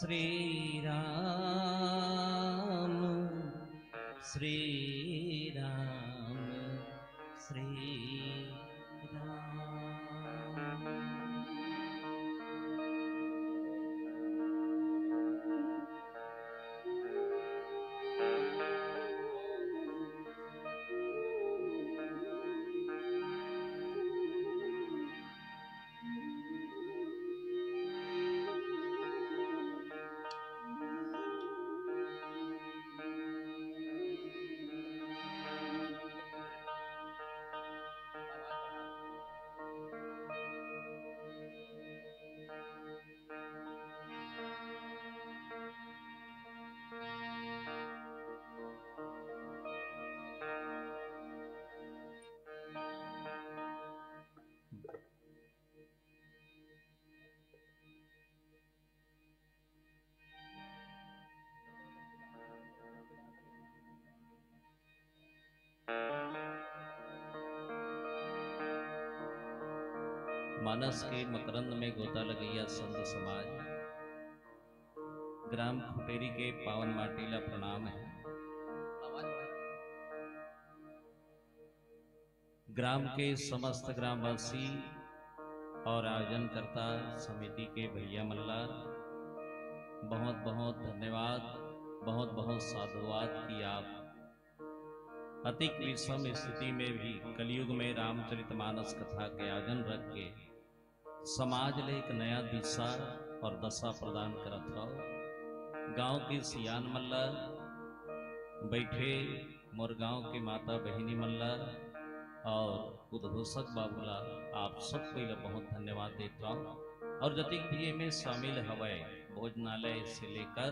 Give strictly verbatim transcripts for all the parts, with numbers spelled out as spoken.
श्री राम, श्री राम, श्री राम। मानस के मकरंद में गोता लगइया संत समाज, ग्राम खुटेरी के पावन माटी ला प्रणाम हे। ग्राम के समस्त ग्रामवासी और आयोजनकर्ता समिति के भैया मन ला बहुत बहुत धन्यवाद, बहुत बहुत साधुवाद कि आप अतिक विषम स्थिति में भी कलयुग में रामचरितमानस कथा के आयोजन रख के समाज ले एक नया दिशा और दशा प्रदान करत हव। गांव के सियान मन ला, बैठे मोर गांव के माता बहिनी मन ला और उद्घोषक बाबू ला, आप सब कोई ला बहुत धन्यवाद देत हव। और जतिक भी एमे शामिल हवय, भोजनालय से लेकर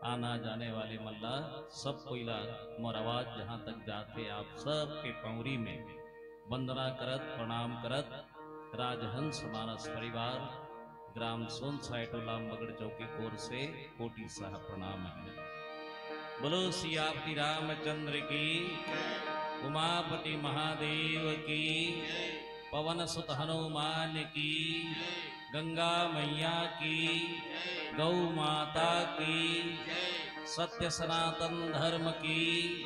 आना जाने वाले मन ला, सब कोई ला मोर आवाज जहां तक जाथे, आप सब के पौरी में वंदना करत, प्रणाम करत, राजहंस मानस परिवार, ग्राम सोनसाय टोला मगड़ चौकी कोर से कोटि सह प्रणाम हे। बोलो सियापति रामचंद्र की, उमापति महादेव की, पवन सुत हनुमान की, गंगा मैया की, गौ माता की, सत्य सनातन धर्म की।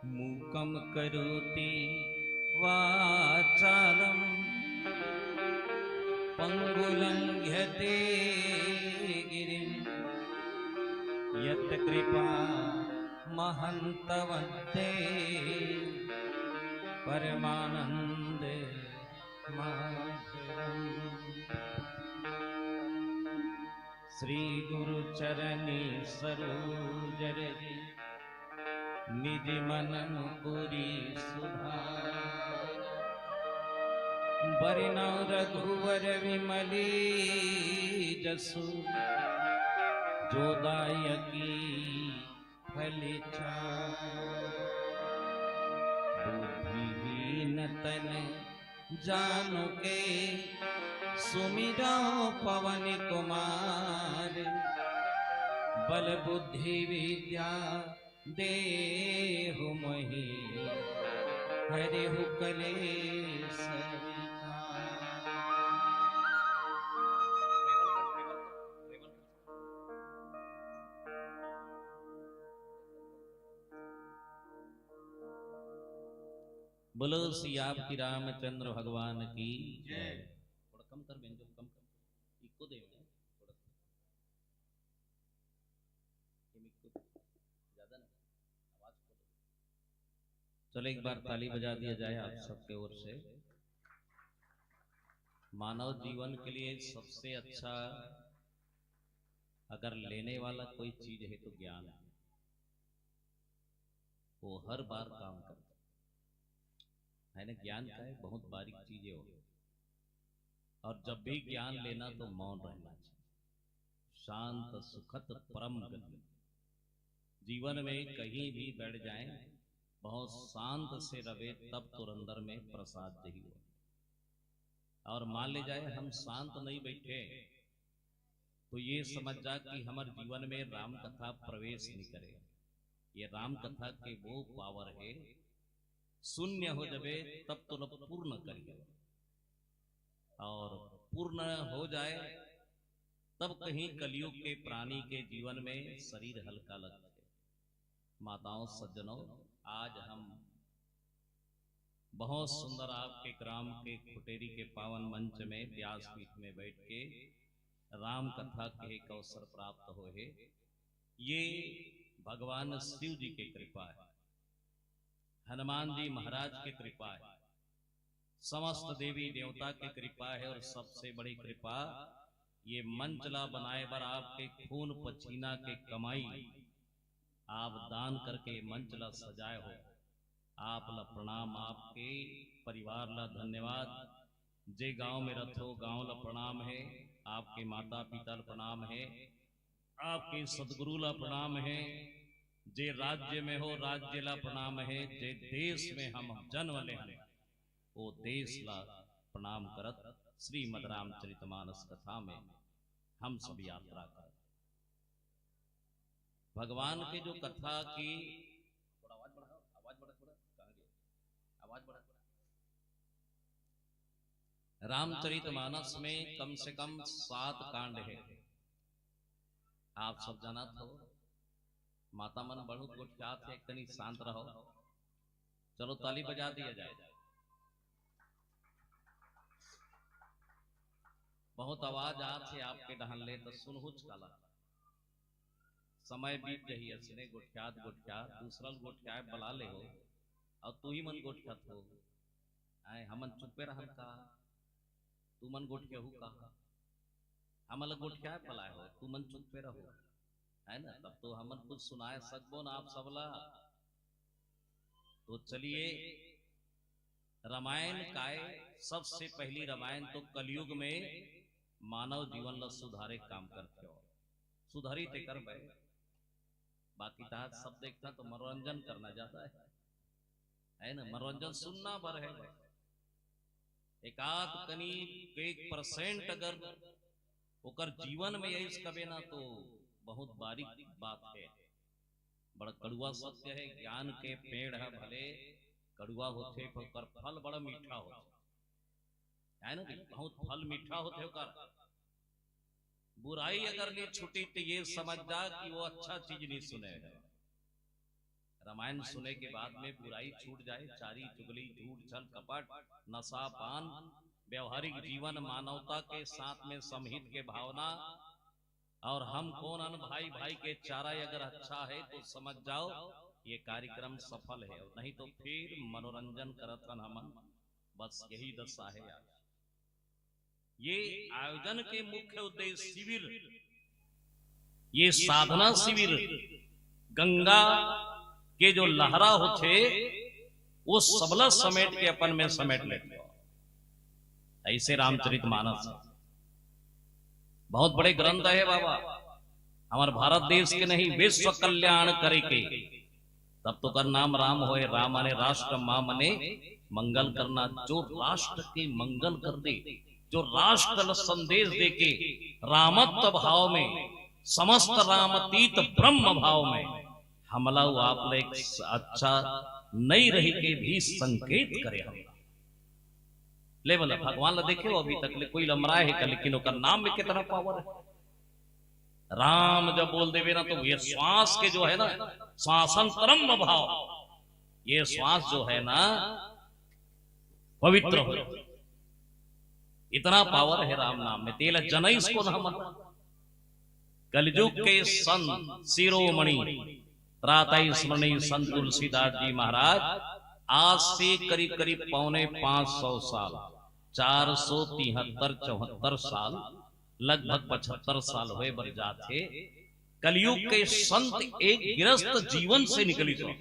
मूकं करोति वाचालं पङ्गुलङ्घ्यते गिरिं। यत्कृपा महन्तवन्ते परमानन्द माधवम्। श्री गुरु चरणी सरोज रज निज मन मुकुरी सुधार। बरनउँ रघुवर विमली जसु, जो दायकी फल चार। बुद्धिहीन तन जानु के, सुमिरउँ पवन कुमार। बल बुद्धि विद्या देहु मोहि, हरिहु कलेस विकार। बोलो श्री आपकी रामचंद्र भगवान की जय। थोड़ा कम कर बेंजो, कम कर। इको दे में थोड़ा सा। ये में इको ज्यादा नहीं, आवाज खोलो। चलो, एक बार ताली बजा दिया जाए आप सबके ओर से। मानव जीवन के लिए सबसे अच्छा अगर लेने वाला कोई चीज है तो ज्ञान है। वो हर बार काम करता है ना। ज्ञान का है, बहुत बारीक चीज है वो। और जब भी ज्ञान लेना तो मौन रहना चाहिए। शांत सुखद परम गति। जीवन में कहीं भी बैठ जाए, बहुत शांत से रहे, तब तो अंदर में प्रसाद जही हो। और मान ले जाए हम शांत नहीं बैठे, तो ये समझ जा कि हमर जीवन में राम कथा प्रवेश नहीं करे। ये राम कथा के वो पावर है, शून्य हो जावे तब तो लब पूर्ण करिए, और पूर्ण हो जाए तब कहीं कलयुग के प्राणी के जीवन में शरीर हल्का लगता है। माताओं सज्जनों, आज हम बहुत सुंदर आपके ग्राम के खुटेरी के पावन मंच में व्यासपीठ में बैठ के राम कथा के एक अवसर प्राप्त हुए है। ये भगवान शिव जी की कृपा है, हनुमान जी महाराज की कृपा है, समस्त देवी देवता की कृपा है, और सबसे बड़ी कृपा ये मंच ला बनाए बर आपके खून पसीना के कमाई, आप दान करके मंच ला सजाए हो। आप ला प्रणाम, आपके परिवार ला धन्यवाद। जे गांव में रथो, गांव ला प्रणाम है, आपके माता पिता ला प्रणाम है, आपके सदगुरु ला प्रणाम है। जे राज्य में हो, राज्य ला प्रणाम है। जे देश में हम जन्म ले हन, वो देश ला प्रणाम करत श्रीमद् रामचरितमानस कथा में हम सब यात्रा करत। भगवान के जो कथा की, थोड़ा आवाज बढ़ाओ, आवाज बढ़ा, थोड़ा कहाँ गया? आवाज बढ़ा। रामचरितमानस में कम से कम सात कांड है, आप सब जानत हो। माता मन बहुत गोठियात है, तनी शांत रहो। चलो, ताली बजा दिया जाए। बहुत आवाज आत है आपके डहन ले, तो सुनहुच काला। समय बीत जही, असने गोठियात गोठियात दूसरा ल गोठियाए बला ले हो, और तू ही मन गोठियात हो। आए, हमन चुप्पे रहन का, तू मन गोठियाहू का? हमन ल गोठियाए बलाए हो, तू मन चुप्पे रहो, है ना? तब तो हमन कुछ सुनाए सकबो ना आप सबला। तो चलिए, रामायण काय, सबसे पहली रामायण तो कलयुग में मानव जीवन ला सुधारे काम करथे, और सुधारी तेकर बर। बाकी तहां सब देखथन तो मनोरंजन करना ज्यादा है, है ना? मनोरंजन सुनना भर है बस। एकाध कनी एक परसेंट अगर ओकर जीवन में आइस कबे ना, तो बहुत बारीक बात है। बड़ा कड़ुआ सत्य है, ज्ञान के पेड़ है भले कड़ुआ होथे, पर ओकर फल बड़ा मीठा होथे, है ना? बहुत फल मीठा होथे ओकर। बुराई अगर नहीं छूटी तो ये समझ जा कि वो अच्छा चीज नहीं सुने है। रामायण सुने के बाद में बुराई छूट जाए, चारी चुगली, झूठ, छल, कपट, नशा, पान, व्यवहारिक जीवन, मानवता के साथ में समहित के भावना, और हम कौन अन भाई, भाई के चारा अगर अच्छा है तो समझ जाओ ये कार्यक्रम सफल है, और नहीं तो फिर मनोरंजन करत हन हमन। बस यही दशा है आज। ये आयोजन के मुख्य उद्देश्य शिविर, ये साधना शिविर गंगा के जो लहरा होथे, वो सबला समेट के अपन में समेट लेथे। ऐसे रामचरित मानस बहुत बड़े ग्रंथ हे बाबा, हमर भारत देश के नहीं, विश्व कल्याण करे के। तब तो कर नाम राम होय। राम माने राष्ट्र, माँ माने मंगल करना। जो राष्ट्र के मंगल कर दे, जो राष्ट्र ल संदेश दे के रामत्व भाव में, समस्त रामतीत ब्रह्म भाव में हमला वो आप ले एक अच्छा नहीं रही के भी संकेत करे हमला। ले बोला, भगवान ला देखे हो अभी तक ले कोई लमराए हे का, लेकिन ओकर नाम में कितना पावर है। राम जब बोल देवे ना, तो ये श्वास के जो है ना, श्वासंतरम भाव, ये श्वास जो है ना, पवित्र हो। इतना पावर है राम नाम में। तेला जनईस कोन हमन? कलयुग के संत शिरोमणि, प्रातः स्मरणीय संत तुलसीदास जी महाराज आज से करीब करीब पौने पांच सौ साल, चार सौ तिहत्तर चौहत्तर साल, लगभग पचहत्तर साल होए बर जाथे। कलयुग के संत एक गृहस्थ जीवन से निकलिस हे।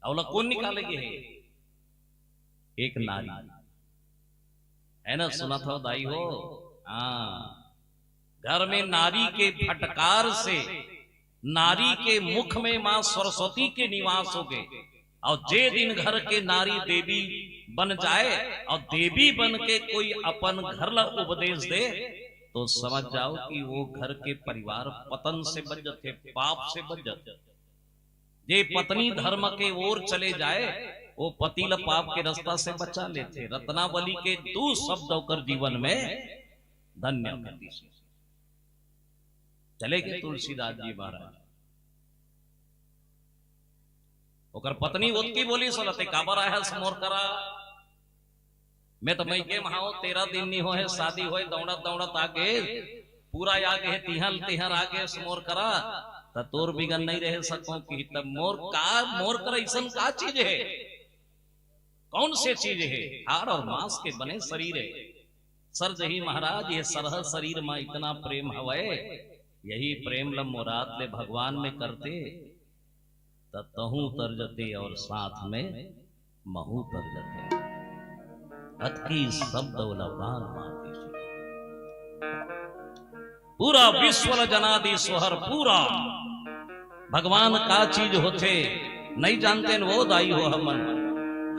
अउ ओला कोन निकाले गे हे? एक नारी। है ना, सुनत हो दाई हो? हाँ, घर में नारी के फटकार से, नारी के मुख में माँ सरस्वती के निवास हो गे। अउ जे दिन घर के नारी देवी बन जाए अउ देवी बन के कोई अपन घर ला उपदेश दे, तो समझ जाओ कि वो घर के परिवार पतन से बच जाथे, पाप से बच जाथे। जे पत्नी धर्म के ओर चले जाए, वो पति ल पाप के रास्ता से बचा लेथे। रत्नावली के दू शब्द ओकर जीवन में धन्य होथे। चले गे तुलसीदास जी महाराज, ओकर पत्नी ओतकी बोलिस, "तैं काबर आए हस मोर करा?" मैं तो मइके म हंव, तेरह दिन नी होए हे शादी होए, दौड़त दौड़त आ गे, पूरा आ गे हे, तिहर तिहर आ गे मोर करा, त तोर बिगन नहीं रहे सकंव कि तब मोर का, मोर करा अइसन का चीज हे, कौन से चीज हे? हाड़ और मांस के बने शरीर हे। सर जही महाराज, ये सरह शरीर मा इतना प्रेम हवय, यही प्रेम ल मोरात ले भगवान में करते, त तहूं तर जते और साथ में महू तर जते। अतकी शब्द ओला बार मारती सुनी। पूरा विश्व ल जनादी सोहर, पूरा भगवान का चीज होथे, नहीं जानते न वो दाई हो हमन।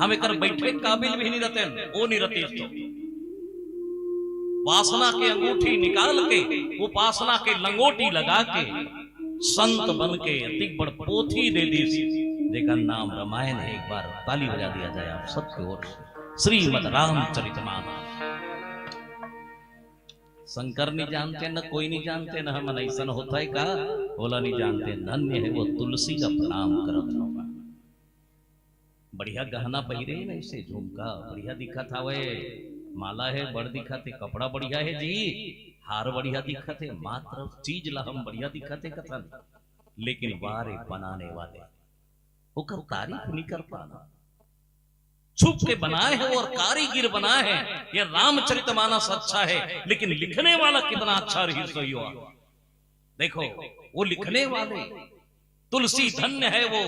हम एकर बैठे काबिल भी नहीं रहते, वो नहीं रहती तो। वासना के अंगूठी निकाल के, उपासना के लंगोटी लगा के, संत बन के अतिक बड़ पोथी दे दीस, जेकर नाम रामायण हे। एक बार ताली बजा दिया जाए आप सबके ओर से। श्रीमद् रामचरितमानस। शंकर नहीं जानते, न कोई नहीं जानते, न हमन अइसन होता है का, ओला नहीं जानते। धन्य है वो तुलसी का प्रणाम करत होगा। बढ़िया गहना पहिरे हे ना, ऐसे झुमका, बढ़िया दिखत हवे, माला हे, बड़ दिखत हे, कपड़ा बढ़िया हे जी, हार बढ़िया दिखत हे, मात्र चीज ला हम बढ़िया दिखत हे कथन, लेकिन वारे बनाने वाले ओकर तारीफ नहीं कर पाना। छुप के बनाए हे और कारीगिर बनाए हे। ये रामचरितमानस अच्छा हे, लेकिन लिखने वाला कितना अच्छा रही सही हो। देखो, वो लिखने वाले, तुलसी धन्य है वो,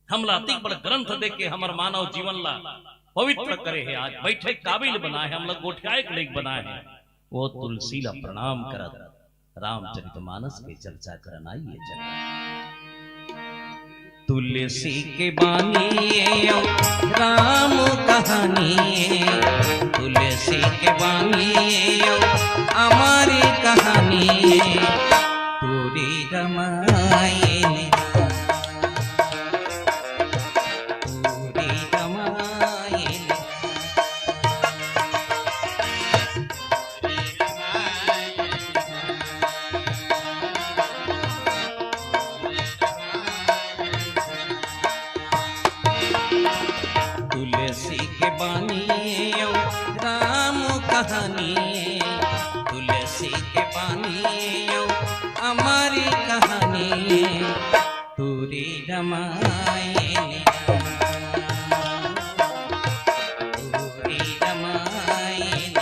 हमला अतिक बड़ ग्रंथ दे के हमर मानव जीवन ला पवित्र करे हे, आज बैठे काबिल बनाए हे, हमला गोठियाए के लायक बनाए हे। वो तुलसी ला प्रणाम करत रामचरितमानस के चर्चा करन आइए चल। तुलसी के बानी ए अउ राम कहानी, तुलसी के बानी ए अउ अमर कहानी, तोरी रमायन, तोरी रमायन। तुलसी के बानी अउ राम कहानी, तुलसी के बानी अउ अमर कहानी, तोरी रमायन, तोरी रमायन।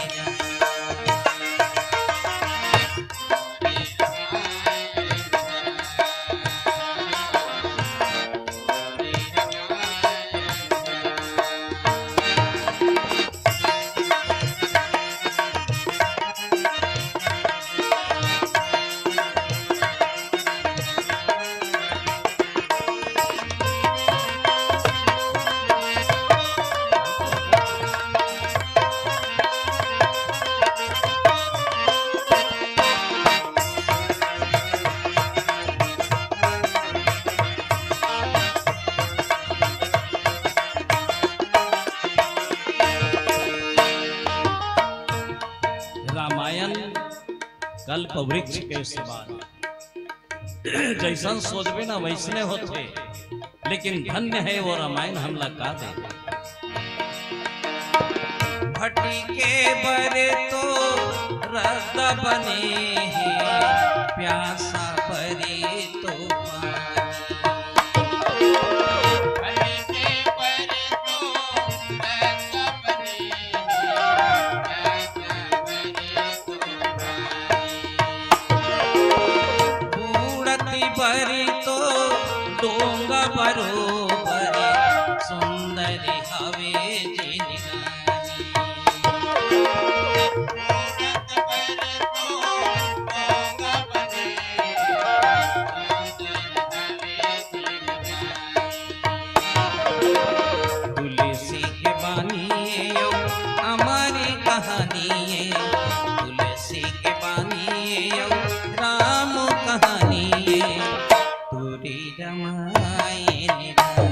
कल्प वृक्ष के समान। जैसन सोचबे ना वैसने होथे, लेकिन धन्य हे वो रामायन हमला का दे। भटके बर तो रद्दा बने हे, प्यासा बरे तो पानी। भटके बर तो रद्दा बने हे, प्यासा बरे तो पानी। बूड़त बर तो डोंगा बरोबर, सुंदर हवे जिनगानी। तुलसी के बानी अउ अमर कहानी, तुलसी के बानी अउ राम कहानी। तोरी रामायण राम,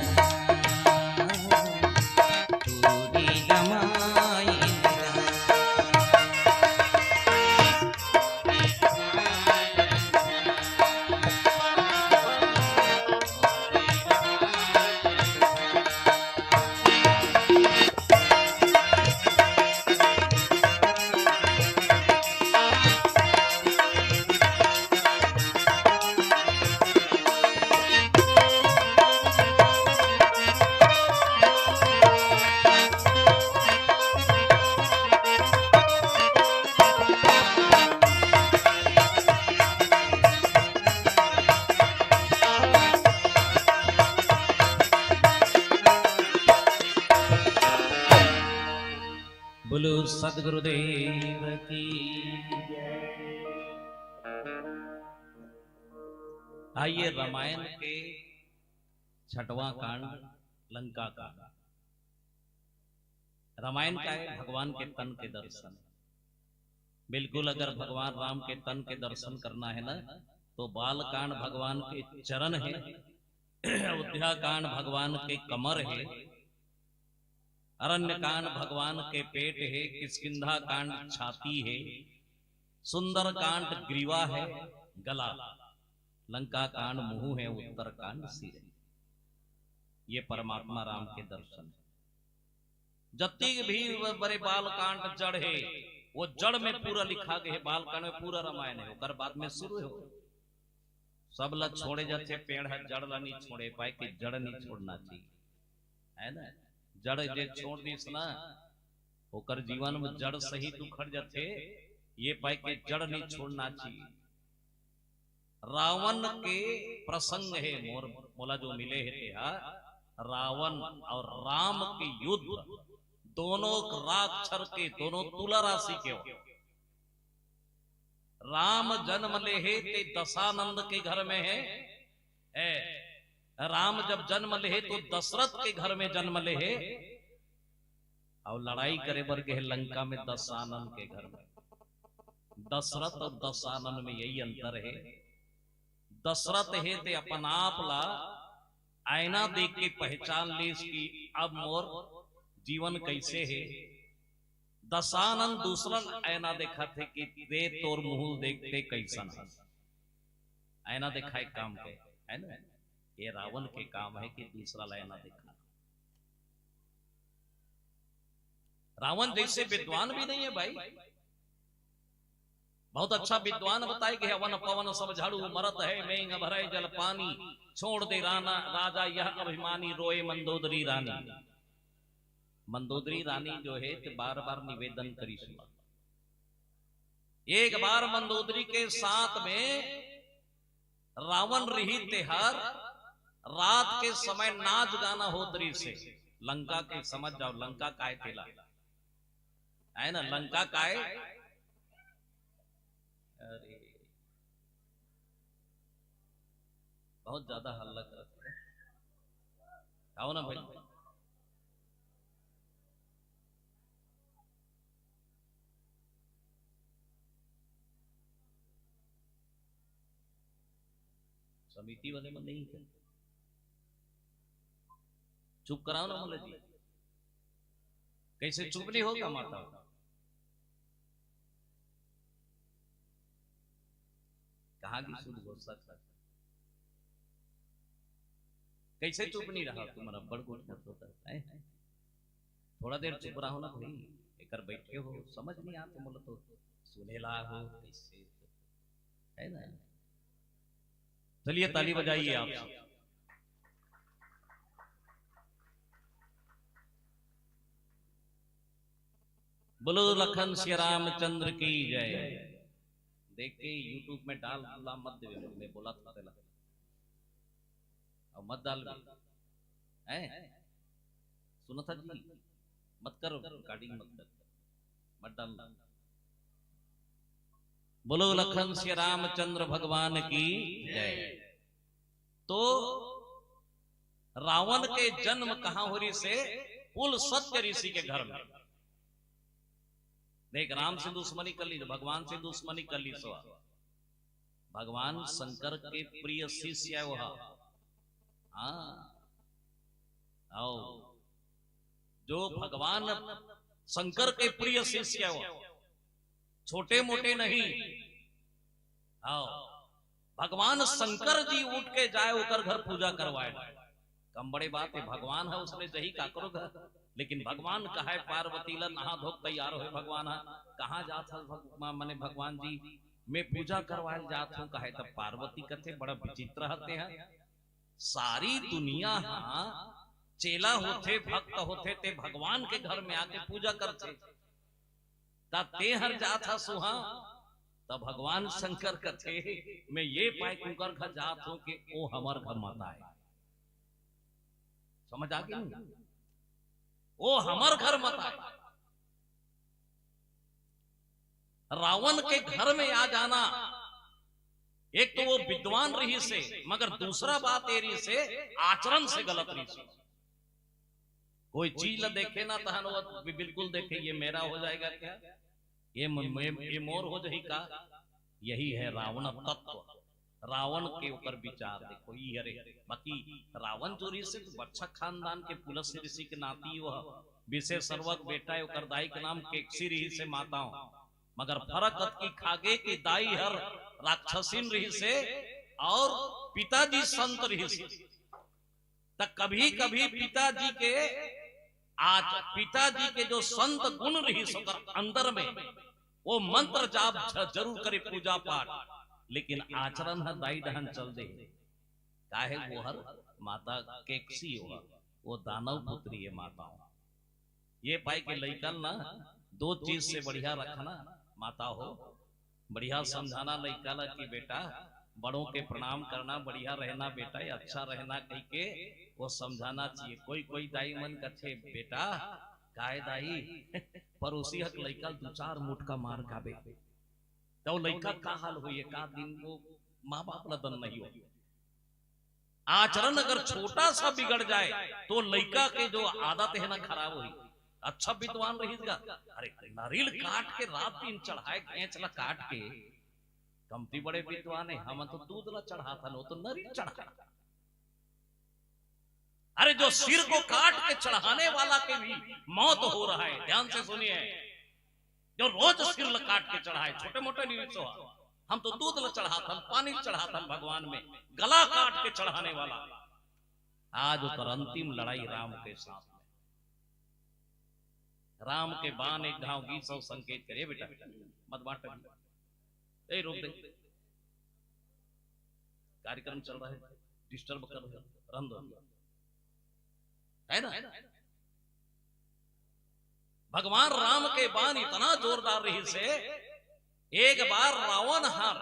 तोरी रामायण राम। बोलो सदगुरुदेव की जय। आइए, रामायण के छठवां कांड, लंका कांड। रामायण का है भगवान के तन के दर्शन। बिल्कुल, अगर भगवान राम के तन के दर्शन करना है ना, तो बाल कांड भगवान के चरण है, अयोध्या कांड भगवान के कमर है, अरण्य कांड भगवान के पेट है, किष्किंधा कांड छाती है, सुंदर कांड ग्रीवा है, गला, लंका कांड मुंह है, उत्तर कांड सिर है। ये परमात्मा राम के दर्शन है। जत्ती भी बड़े बाल कांड जड़ है, वो जड़ में पूरा लिखा गया है, बाल कांड में पूरा रामायण है, ओकर बाद में शुरू हो। सब ला छोड़े जाथे, पेड़ ह जड़ ला नहीं छोड़े पाए कि जड़ नहीं छोड़ना चाहिए, है ना? जड़ जे छोड़ दिस ना, ओकर जीवन में जड़ सहित उखड़ जाथे, ये पाए कि जड़ नहीं छोड़ना चाहिए। रावण के प्रसंग है मोर, मोला जो मिले है तेहा, रावण और राम के युद्ध, दोनों राक्षर के, दोनों तुला राशि के हो। राम जन्म ले हे ते दशानंद के घर में है, ए, राम जब जन्म ले हे तो दशरथ के घर में जन्म ले हे, और लड़ाई करे बर गे हे लंका में दशानंद के घर में। दशरथ और दशानंद में यही अंतर है। दशरथ हे ते अपन आप ला आईना देख के पहचान लीस कि अब मोर जीवन कैसे है। दशानंद दूसरा आईना देखा थे कि ते तोर मुंह देखते कैसन है। आईना देखा एक काम के, है ना? ये रावण के काम है कि दूसरा ला आईना देखा। रावण जैसे विद्वान भी नहीं है भाई। बहुत अच्छा विद्वान बताए कि हवन पवन सब झाड़ू, मरत है मेंग भरे जल पानी, छोड़ दे राना राजा यह अभिमानी, रोए मंदोदरी रानी। मंदोदरी रानी जो है तो बार बार निवेदन करी सुना। एक बार मंदोदरी के साथ में रावण रही तेहर रात के समय नाच गाना होत रही से। लंका के समझ जाओ, लंका काय तेला, है ना? लंका काय? अरे, बहुत ज्यादा हल्ला करत हे। आओ ना भाई। समिति वाले मन नहीं कर, चुप कराओ ना मोला जी। कैसे चुप नहीं होगा माता? कहाँ गिस उद्घोषक ह? कैसे चुप नहीं रहा तुम्हारा बड़ गोठ होता है? थोड़ा देर चुप रहो ना भाई, एकर बैठे हो, समझ नहीं आता, बोलो तो सुनेला हो कैसे, है ना? चलिए, ताली बजाइए आप सब। बोलो लखन श्री रामचंद्र की जय। देख के YouTube में डाल, बुला मत देवे, मैं बोला था पहला। अब मत डाल, हैं? सुना था जी, मत करो, recording मत कर, मत डाल। बोलो लखन श्री रामचंद्र भगवान की जय। तो रावण के जन्म कहाँ हो रहिसे? पुलस्त्य ऋषि के घर में। देख, राम से दुश्मनी कर ली तो भगवान से दुश्मनी कर ली सो। भगवान शंकर के प्रिय शिष्य है वह। हाँ, आओ, जो भगवान शंकर के प्रिय शिष्य है वह, छोटे मोटे नहीं। आओ, भगवान शंकर जी उठ के जाए, ओकर घर पूजा करवाए। कम बड़े बात है, भगवान है, उसने जही काकरो घर। लेकिन भगवान कहे पार्वती ला, नहा धोक तैयार होए भगवान है, कहाँ जात हस भग-, म-, मने भगवान जी, मैं पूजा करवाए जात हूँ, कहे तब पार्वती कथे, बड़ा विचित्र हते हैं, सारी दुनिया हा चेला होथे, भक्त होथे, ते भगवान के घर में आके पूजा करथे, त ते हर जात हस उहाँ। त भगवान शंकर कथे, मैं ये पाए के उंकर घर जात हूँ कि ओ हमर घर मत आए। समझ आ गई? ओ हमर घर मत आए। रावण के घर में आ जाना, एक तो वो विद्वान रहिसे, मगर दूसरा बात ये रहिसे, आचरण से गलत रहिसे। कोई चीज ला देखे ना तहन वो बि-, बिल्कुल देखे, ये मेरा हो जाएगा क्या, ये म-, ये, ये मोर हो जाही का? यही है रावण तत्व। रावण के ऊपर विचार देखो, ई हरे। बाकी रावण जो रहिसे तो बरछा खानदान के पुलस्त्य ऋषि के नाती वो ह। विशेष सर्वक बेटा, ओकर दाई के नाम केकसी रहिसे माताओं। मगर फरक अतकी खागे कि दाई हर राक्षसिन रहिसे और पिताजी संत रहिसे। त कभी-कभी पिताजी के, आज पिताजी के जो संत गुण रहिस ओकर अंदर में, वो मंत्र जाप ज-, जरूर करे, पूजा पाठ, लेकिन आचरण ह दाई डहन चल दे। काहे वो हर माता केकसी हो, वो दानव पुत्री है माता हो। ये पाई के लइका ल ना दो चीज से बढ़िया रखना, माता हो, बढ़िया समझाना लइका ला कि बेटा, बड़ों के प्रणाम करना, बढ़िया रहना बेटा, ये अच्छा रहना कह के वो समझाना चाहिए। कोई कोई दाई मन कथे, बेटा, काय दाई, पड़ोसी हक लइका ल दू चार मुटका मार खाबे, तो लइका का हाल होई, का दिन वो माँ बाप ला दन नहीं हो। आचरण अगर छोटा सा बिगड़ जाए तो लइका के जो आदत है ना, खराब होई। अच्छा विद्वान रहिस गा, अरे नरील काट के रात दिन चढ़ाए, घेंच ला काट के, कमती बड़े विद्वान है, हम तो दूध ला चढ़ाथन, वो तो नरील चढ़ाए। अरे जो सिर को काट के चढ़ाने वाला के भी मौत हो रहा है, ध्यान से सुनिए, जो रोज सिर ल काट के चढ़ाए, छोटे मोटे नहीं सो, हम तो दूध ल चढ़ाथन, पानी ल चढ़ाथन भगवान में, गला काट के चढ़ाने वाला आज ओकर अंतिम लड़ाई राम के साथ में। राम के बाण एक घाव गीस अउ संकेत करे, बेटा मत बांट, ए रोक दे, कार्यक्रम चल रहा है, डिस्टर्ब कर रहे हो, रहन दो, है ना? भगवान राम के बाण इतना जोरदार रहिसे, एक बार रावण हर,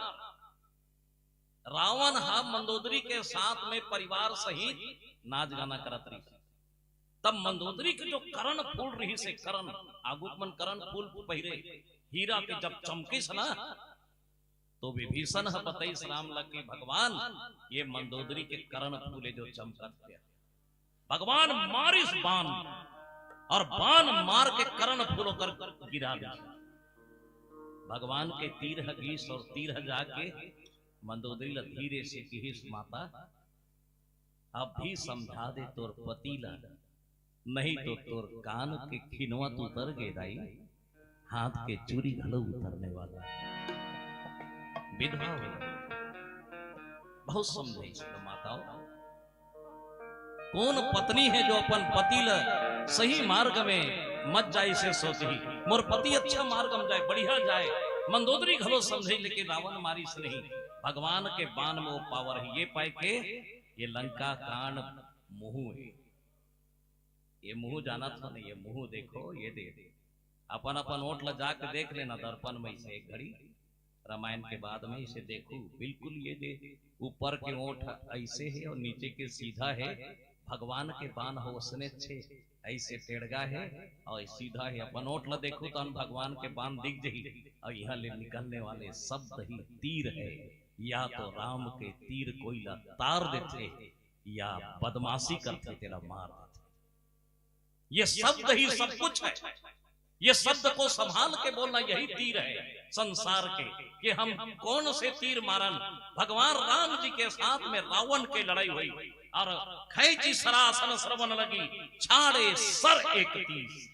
रावण ह मंदोदरी के साथ में परिवार सहित नाच गाना करत रहिसे। तब मंदोदरी के जो करण फूल रहिसे, करण, आगू के मन करण फूल पहिरे, हीरा के जब चमकिस ना, तो विभीषण ह बतइस राम ला कि भगवान, ये मंदोदरी के करण फूले जो चमकत हे। भगवान मारिस बाण, और बाण मार के करण फूल ओकर गिरा दिस। भगवान के तीर ह गीस और तीर ह जाके मंदोदरी ल धीरे से किहिस, माता, अब भी समझा दे तोर पति ल, नहीं तो तोर कान के खिनवा तो उतर गे दाई, हाथ के चूड़ी घलो उतरने वाला। विधवा हो। बहुत समझाइस हे माताओं। कौन पत्नी हे जो अपन पति ल सही मार्ग में मत जाइसे सोचही, मोर पति अच्छा मार्ग में जाए, बढ़िया जाए। मंदोदरी घलो समझे, लेकिन रावण मारिस नहीं। भगवान के बाण में वो पावर हे, ये पाए के ये लंका कांड मुहू हे। ये मुहू जानत हो नहीं, ये मुहू देखो, ये दे अपन अपन ओठ ला जाके देख लेना दर्पण में, इसे एक घड़ी रामायण के बाद में इसे देखू, बिल्कुल ये दे ऊपर के ओठ ऐसे हे और नीचे के सीधा हे। भगवान के बाण हो उसने छे ऐसे टेढ़गा हे और सीधा हे। अपन ओठ ला देखू तो भगवान के बाण दिख जही और यहाँ ले निकलने वाले शब्द ही तीर हे। या तो राम के तीर कोई ला तार देथे या बदमाशी करथे तेला मार देथे। ये शब्द ही सब कुछ है। ये शब्द को संभाल के बोलना यही तीर है संसार के, कि हम कौन से तीर मारन। भगवान राम जी के साथ में रावण के लड़ाई हुई और खैची सरासन श्रवण लगी, छाड़े सर एक तीस,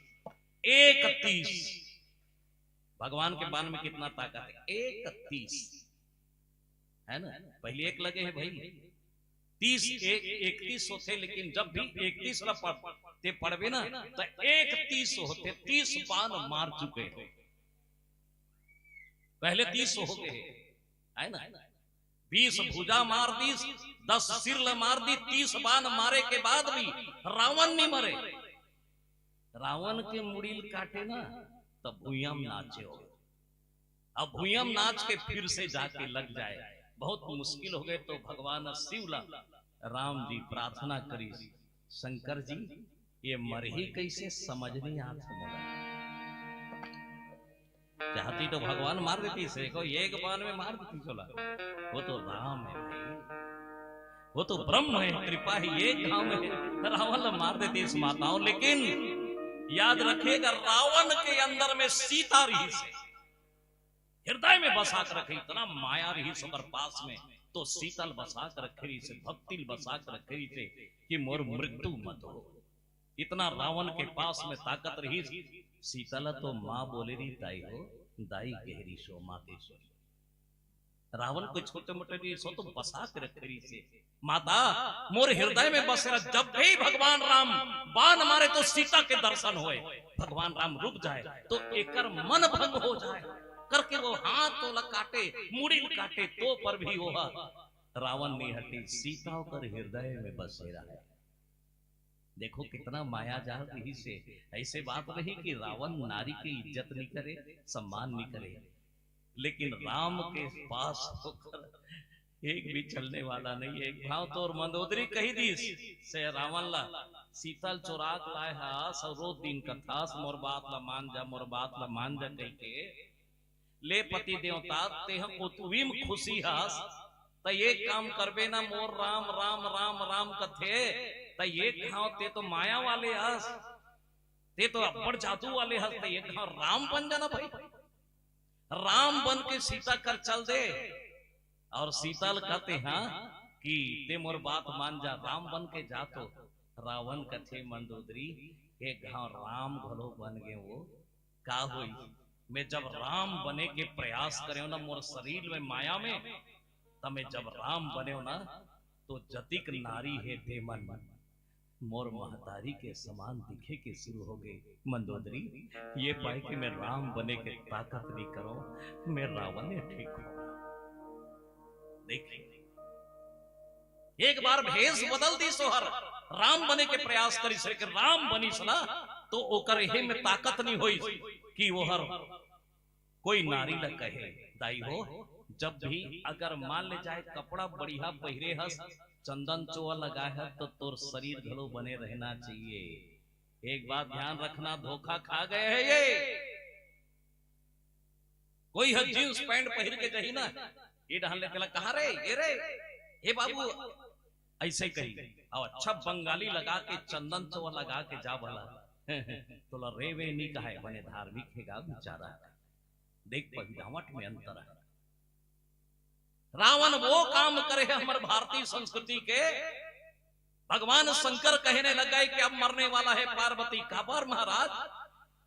एक तीस। भगवान के बाण में कितना ताकत है, एक तीस, है ना? पहले एक लगे है भाई, तीस एक, इकतीस होथे, लेकिन जब भी इकतीस ला पढ़-, ते पढ़बे ना, तो इकतीस होथे, तीस बाण मार चुके हो। पहले तीस हो गए, है ना? बीस भुजा मार दीस, दस सिर ला मार दी, तीस बाण मारे के बाद भी रावण नहीं मरे। रावण के मुड़ील काटे ना, तब भुइयां में नाचे हो। अब भुइयां में नाच के फिर से जाके लग जाए, बहुत मुश्किल हो गए। तो भगवान शिव ला राम जी प्रार्थना करी, शंकर जी, ये मरही कैसे, समझ नहीं आत हे मोला। चाहती तो भगवान मार देती इसे, को एक बाण में मार देती चला। वो तो राम है भाई, वो तो ब्रह्म है, कृपा ही एक घाव में रावण ला मार देती इस माताओं। लेकिन याद रखिएगा, रावण के अंदर में सीता रही से, हृदय में बसा के रखे, इतना माया रही से ओकर पास में, तो सीता ल बसा के रखे रही से, भक्ति ल बसा के रखे रही से कि मोर मृत्यु मत हो। इतना रावण के पास में ताकत रही। सीता ला तो माँ बोले रही, दाई हो, दाई कह रही सो, माँ के सो। रावण कोई छोटे मोटे नहीं सो, तो बसा के रखे रही से, माता, मोर हृदय में बसेरा। जब भी भगवान राम बाण मारे तो सीता के दर्शन होए, भगवान राम रुक जाए तो एकर मन भंग हो जाए, करके वो हाथ ओला काटे, मुड़ी ल काटे, तो पर भी वो रावण नहीं हटी, सीता ओकर हृदय में बसेरा है। देखो कितना माया जाल रही से। ऐसे बात नहीं कि रावण नारी के इज्जत नहीं करे, सम्मान नहीं करे, लेकिन राम के पास होकर एक भी चलने वाला नहीं है। एक घाव तोर मंदोदरी कही दीस से रावण ला, सीता ल चोरा के लाए हस और रोज दिन कथस, मोर बात ला मान जा, मोर बात ला मान जा कह के, ले पति देवता, तेह पृथ्वी में खुशी हस, त ये काम करबे ना, मोर राम, राम, राम, राम कथे, त ये घाव ते तो माया वाले हस, ते तो अब्बड़ जादू वाले हस, त ये घाव राम बन जाना भाई। राम बन के सीता कर चल दे। और सीता ल कहते हैं कि ते मोर बात मान जा, राम बन के जा। तो रावण कथे, मंदोदरी, एक घाव राम घलो बन गए वो, का होई? मैं जब राम बने के प्रयास करे ना मोर शरीर में, माया में, तब मैं जब राम बने ना, तो जतिक नारी हे देमन मोर महतारी के समान दिखे के शुरू हो गए। मंदोदरी, ये पाए कि मैं राम बने के ताकत नहीं करो, मैं रावण ही ठीक हो। देखिए, एक बार भेष बदल दीस ओहर, राम बने के प्रयास करिस, लेकिन राम बनिस ना, तो ओकर एहे में ताकत नहीं होइस कि ओहर कोई नारी ला कहे, दाई हो, जब भी अगर मान ले जाए कपड़ा बढ़िया पहिरे हस, चंदन चोवा लगाए हस, तो तोर शरीर घलो बने रहना चाहिए। एक बात ध्यान रखना, धोखा खा गए हैं ये। कोई ह जींस पैंट पहिर के जही ना, ये डहन ले तेला कहा रे, ये रे, हे बाबू, ऐसे कही। अब अच्छा बंगाली लगा के, चंदन चोवा लगा के जा भला, तोला रे वे नहीं कहे, बने धार्मिक हे गा बेचारा। देख, पहिरावट में अंतर है। रावण वो काम करे है हमर भारतीय संस्कृति के। भगवान शंकर कहने लग गए कि अब मरने वाला है पार्वती। काबर महाराज?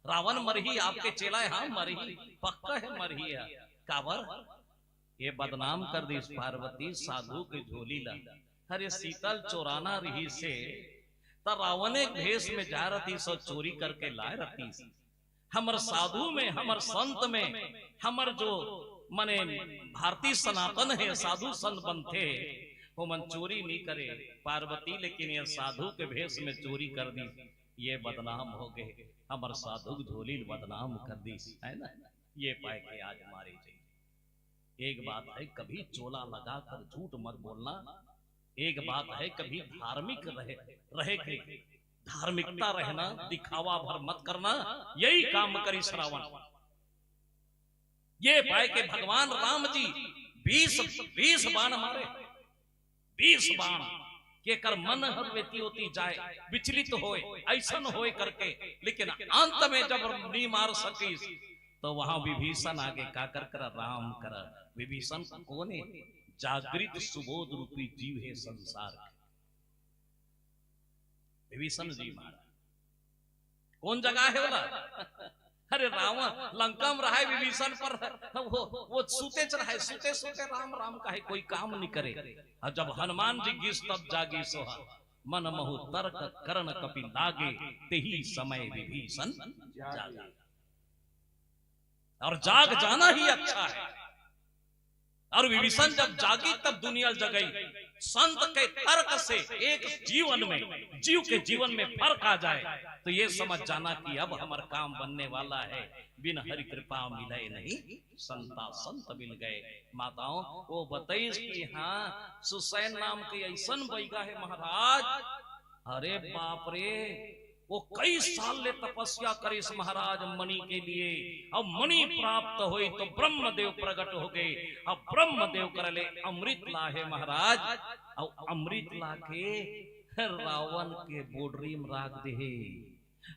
रावण मरही, आपके चेला है, हाँ मरही, पक्का है मरही है। काबर? ये बदनाम कर दिस पार्वती साधु के झोली ला। अरे सीतल चोराना रहिसे, त रावणे के भेष में जाय रतिस अउ चोरी करके लाय रतिस। हमर साधु में, हमर संत में, हमर जो मने भारतीय सनातन हे, साधु संत बनथे, ओमन चोरी नी करे पार्वती, लेकिन ये साधु के भेष में चोरी कर दिस, ये बदनाम हो गे, हमर साधु के झोली ल बदनाम कर दिस, है ना? ये पाय के आज मारे जाही। एक बात है, कभी चोला लगाकर झूठ मत बोलना। एक बात है, कभी धार्मिक रहे, रहे के, धार्मिकता रहना, दिखावा भर मत करना। यही काम करिस रावण। ये पाय के भगवान राम जी बीस, बीस बाण मारे, बीस बाण, के कर मन हर वेती ओती जाय, विचलित होय, अइसन होय करके, लेकिन अंत में जब नी मार सकिस, तो वहां विभीषण आगे का कर कर राम कर, विभीषण कोन हे? जागृत सुबोध रूपी जीव हे संसार के। विभीषण जी महाराज कोन जगह हे ओला? अरे रावण लंका में रहय, विभीषण पर वो, वो सूते च रहय, सूते सूते राम राम कहय, कोई काम नी करे। अउ जब हनुमान जी गिस तब जागिस ओहा, मन महु तर्क करण कपि लागे, तेहि समय विभीषण जागे। और जाग जाना ही अच्छा है। और विभीषण जब जागी तब दुनिया जगई। संत के तर्क से एक जीवन में, जीव के जीवन में फर्क आ जाय, तो ये समझ जाना कि अब हमर काम बनने वाला है। बिन हरि कृपा मिलय नहीं, संता संत मिल गए। माताओं, वो बतइस कि हाँ, सुसैन नाम के अइसन बइगा हे महाराज, अरे बाप रे, वो कई साल ले तपस्या करिस महाराज मणि के लिए। अब मणि प्राप्त होय तो ब्रह्मदेव प्रगट हो गए। अब ब्रह्मदेव कर ले अमृत लाहे महाराज, अउ अमृत लाके रावण के बोडरी में राख देहे।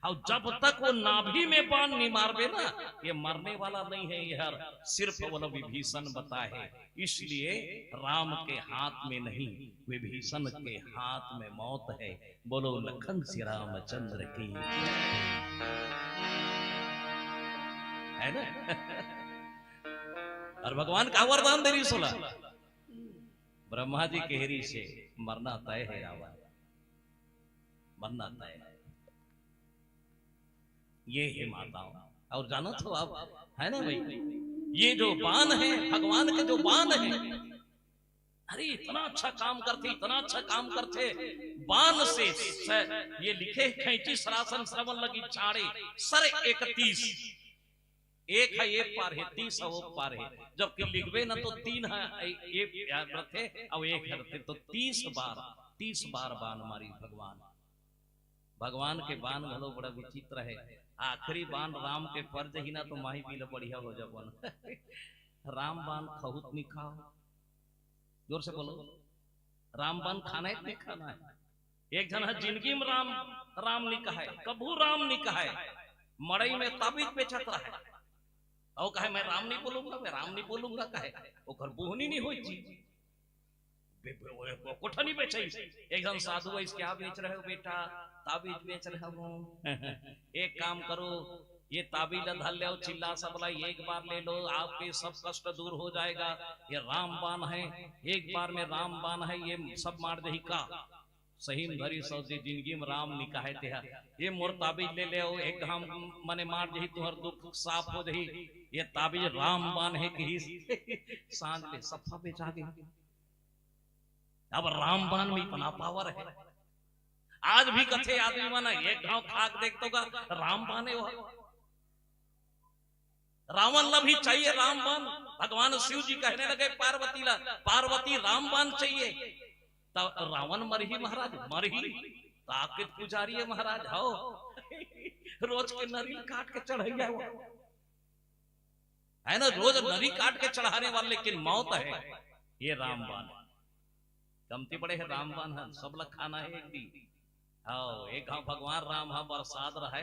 अउ जब तक वो नाभि में बाण नी मारबे ना, ये मरने वाला नहीं है, ये हर सिर्फ वो विभीषण बताए है। इसलिए राम के हाथ में नहीं, विभीषण के हाथ में मौत है। बोलो लखन श्री रामचंद्र की, है ना? और भगवान का वरदान दे रहिस ओला, ब्रह्मा जी कहे रहिसे मरना तय है रावण, मरना तय है। ये हे माताओं, और जानत हो आप, है ना भाई, ये जो बाण है, भगवान के जो बाण है, अरे इतना अच्छा काम करथे, इतना अच्छा काम करथे, बाण से स-, ये लिखे, खैंची सरासन श्रवण लगी छाड़े, सर इकतीस, एक है एक पार है, तीस है वो पार है, जबकि लिखबे ना तो तीन है, ये याद रखे, अउ एक है रखे, तो तीस बार, तीस बार बाण मारिस भगवान। भगवान के बाण घलो बड़ा विचित्र है। आखिरी बाण राम के पर जही ना तो माही पीला बढ़िया हो जाबो ना। राम बाण खहुत नी खाव। जोर से बोलो, राम बाण खाना है कि नी खाना है? एक झन ह जिंदगी में राम, राम नी कहय, कभू राम नी कहय, मड़ई में ताबीज बेचत रहय, अउ कहय मैं राम नी बोलूंगा, मैं राम नी बोलूंगा कहय, ओकर बोहनी नी होय जी। बे-, बे-, वो, वो कोठा नहीं बेचाई। एक जन साधु है, इसके क्या बेच रहे हो बेटा? ताबीज बेच रहा हूँ। एक काम करो, ये ताबीज ला धर ले, चिल्ला सब ला एक बार ले लो, आपके सब कष्ट दूर हो जाएगा। ये राम बाण है, एक बार में राम बाण है, ये सब मार देही का। सही में धरी सौजी, जिंदगी में राम नी कहय तेहा। ये मोर ताबीज ले ले, एक घाम मने मार जही, तुहर दुख साफ हो जही। ये ताबीज राम बाण है कि सांझ ले सफा बेचा गई। अब राम बाण में इतना पावर है। आज भी कथे आदमी मन एक घाव खाक देख तो का राम बाण है वो। रावण ला भी चाहिए राम बाण। भगवान शिव जी कहने लगे पार्वती ला, पार्वती राम बाण चाहिए। तब रावण मरही महाराज, मरही। ताकत पुजारी है महाराज, हो। रोज के नरी काट के चढ़ैया वो। है ना, रोज नरी काट के चढ़ाने वाले, लेकिन मौत है ये राम बाण। कमती पड़े है राम बाण है, सब ला खाना है एक दिन। हाँ, एक घाव भगवान राम हा बरसात रहय,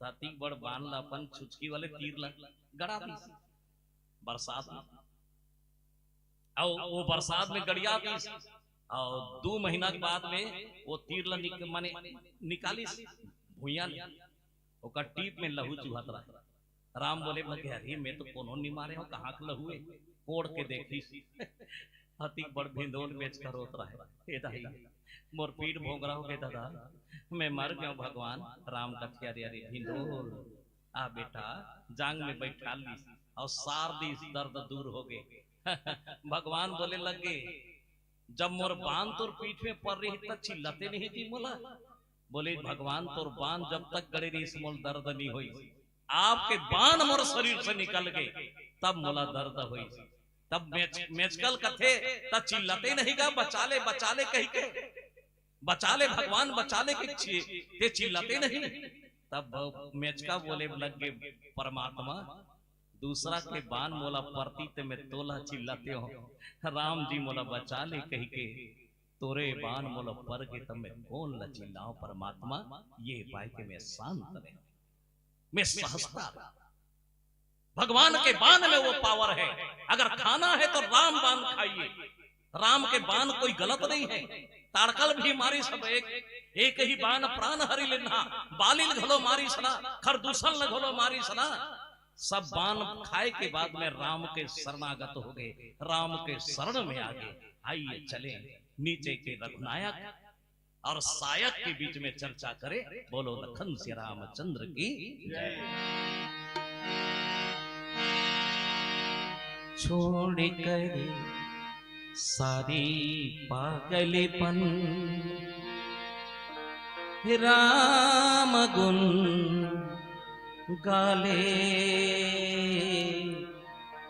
त अतिक बड़ बाण ला अपन छुचकी वाले तीर ला गड़ा दिस बरसात में। अउ वो बरसात में गड़िया दिस, अउ दू महीना के बाद में वो तीर ला निक-, माने निकालिस भुइयां ले, ओकर टीप में लहू चुहत रहय। राम बोले, "मैं कह रही, मैं तो कोनो नी मारे हूँ, कहाँ के लहू है?" कोड़ के देखिस, अतिक बड़ भिंदोल मेचका रोत रहे, "ए दाई, मोर पीठ भोंगरा हो गे दादा, मैं मर गेंव भगवान।" राम कथे, "अरे, अरे भिंदोल, आ बेटा।" जांग में बइठा लिस अउ सार दिस, दर्द दूर हो गे। भगवान बोले लगे, "जब मोर बान तोर पीठ में पर रही त चिल्लाते नहीं थी मोला?" बोले, "भगवान तोर बान जब तक गड़े रहिस मोला दर्द नहीं होइस, आपके बान मोर शरीर से निकल गे तब मोला दर्द होइस।" तब मेच-, मेचका ल कथे, "त चिल्लाते नहीं का, बचा ले, बचा ले कहि के, बचा ले भगवान, बचा ले कि चि-, ते चिल्लाते नहीं?" तब मेचका बोले लगे, "परमात्मा, दूसरा के बान मोला परतिस ते मैं तोला चिल्लातेंव, राम जी मोला बचा ले कहि के, तोरे बान मोला पर गे त मैं कोन ला चिल्लांव परमात्मा?" ये पाय के मैं शांत रहेंव, मैं सहजता रहेंव। भगवान के बान में वो पावर है। अगर खाना है तो राम बान खाइए, राम के बान कोई गलत नहीं है। ताड़का ल भी मारिस ना एक, एक ही बान प्राण हरि लेन्हा, बाली ल घलो मारिस ना, खरदूषण ल घलो मारिस ना। सब बान खाए के बाद में राम के शरणागत हो गे, राम के शरण में आ गे। आइए चले नीचे के रघुनायक और सायक के बीच में चर्चा करें। बोलो लखन सिया रामचंद्र की जय। छोड़ कर सारी पागलपन, राम गुण गाले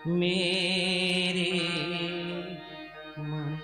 मेरे मन।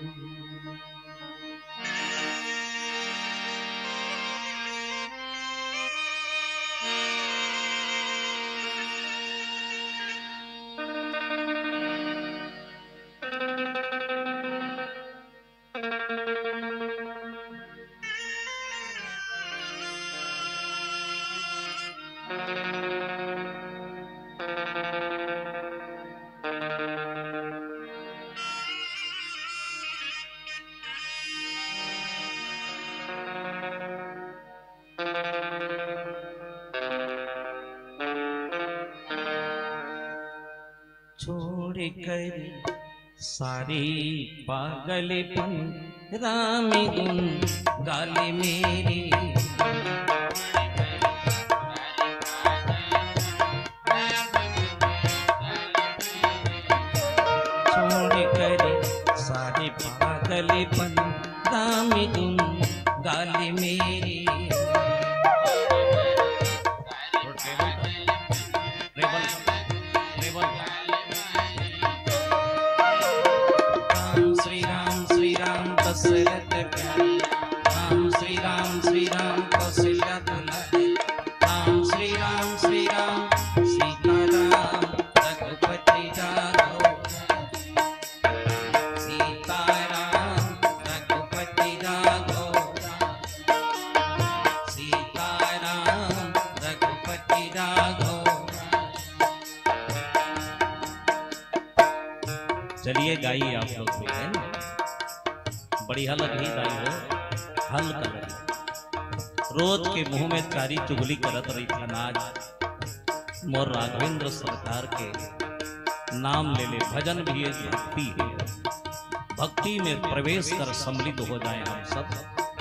छोड़ कर सारी पागलपन, राम गुण गाले मेरे। छोड़ कर सारी पागलपन, राम गुण गाले मेरे। Treble, treble। राम श्री राम श्री राम दशरथ प्यारे। राम श्री राम श्री राम कौशल्या दुलारे। राम श्री राम श्री राम सीताराम रघुपति राघव। सीताराम रघुपति राघव। सीताराम रघुपति राघव। चलिए गाइए आप लोग भी, है ना? बढ़िया लगही दाई हो, हल्का लगही। रोज के मुंह में चारी चुगली करत रहिथन, आज मोर राघवेंद्र सरकार के नाम ले ले, भजन भी एक भक्ति है। भक्ति में प्रवेश कर सम्मिलित हो जाए हम सब।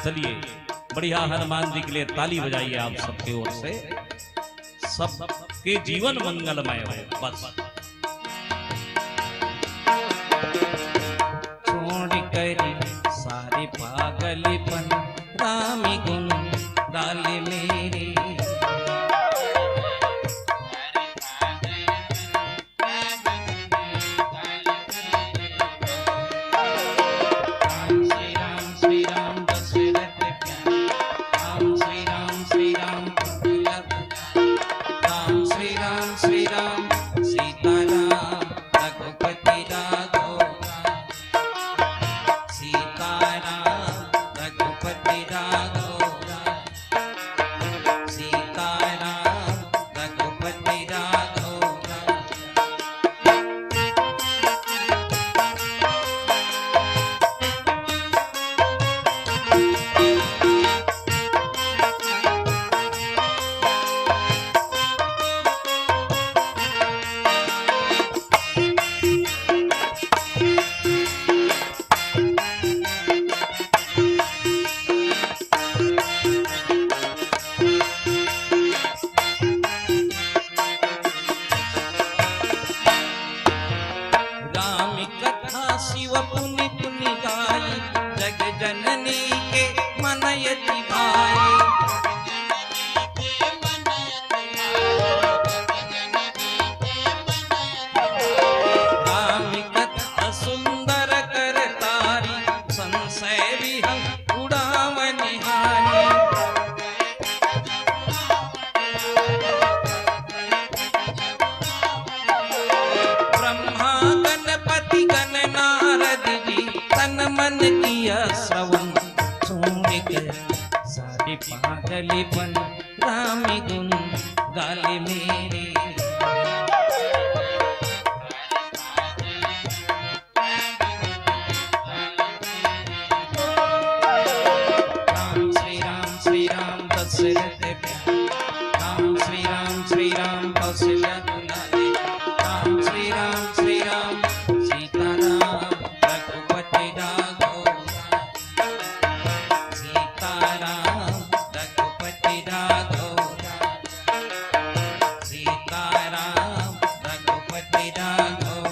चलिए, बढ़िया हनुमान जी के लिए ताली बजाइए आप सबके ओर से। सबके जीवन मंगलमय हो, बस। छोड़ कर सारे पागलपन, राम गुण गाले मेरे। राम श्री राम श्री राम दशरथ प्यारे। राम श्री राम श्री राम प्रभु लखन। राम श्री राम श्री राम सीताराम रघुपति राघव। सीताराम रघुपति के मन यति भाए। राम कथा सुंदर कर तारी, संशय विहग उड़ावनि हानि। ब्रह्मा गणपति गण नारद जी, तन मन किया श्रवण। सुनिक सारी पागल बन, राम गुण गाल मेरे। राम श्री राम श्री राम दशरथ प्यारे। राम श्री राम श्री राम कौशल्या दुलारे। राम श्री राम श्री राम सीताराम रघुपति राघव। सीताराम रघुपति राघव। सीताराम रघुपति राघव।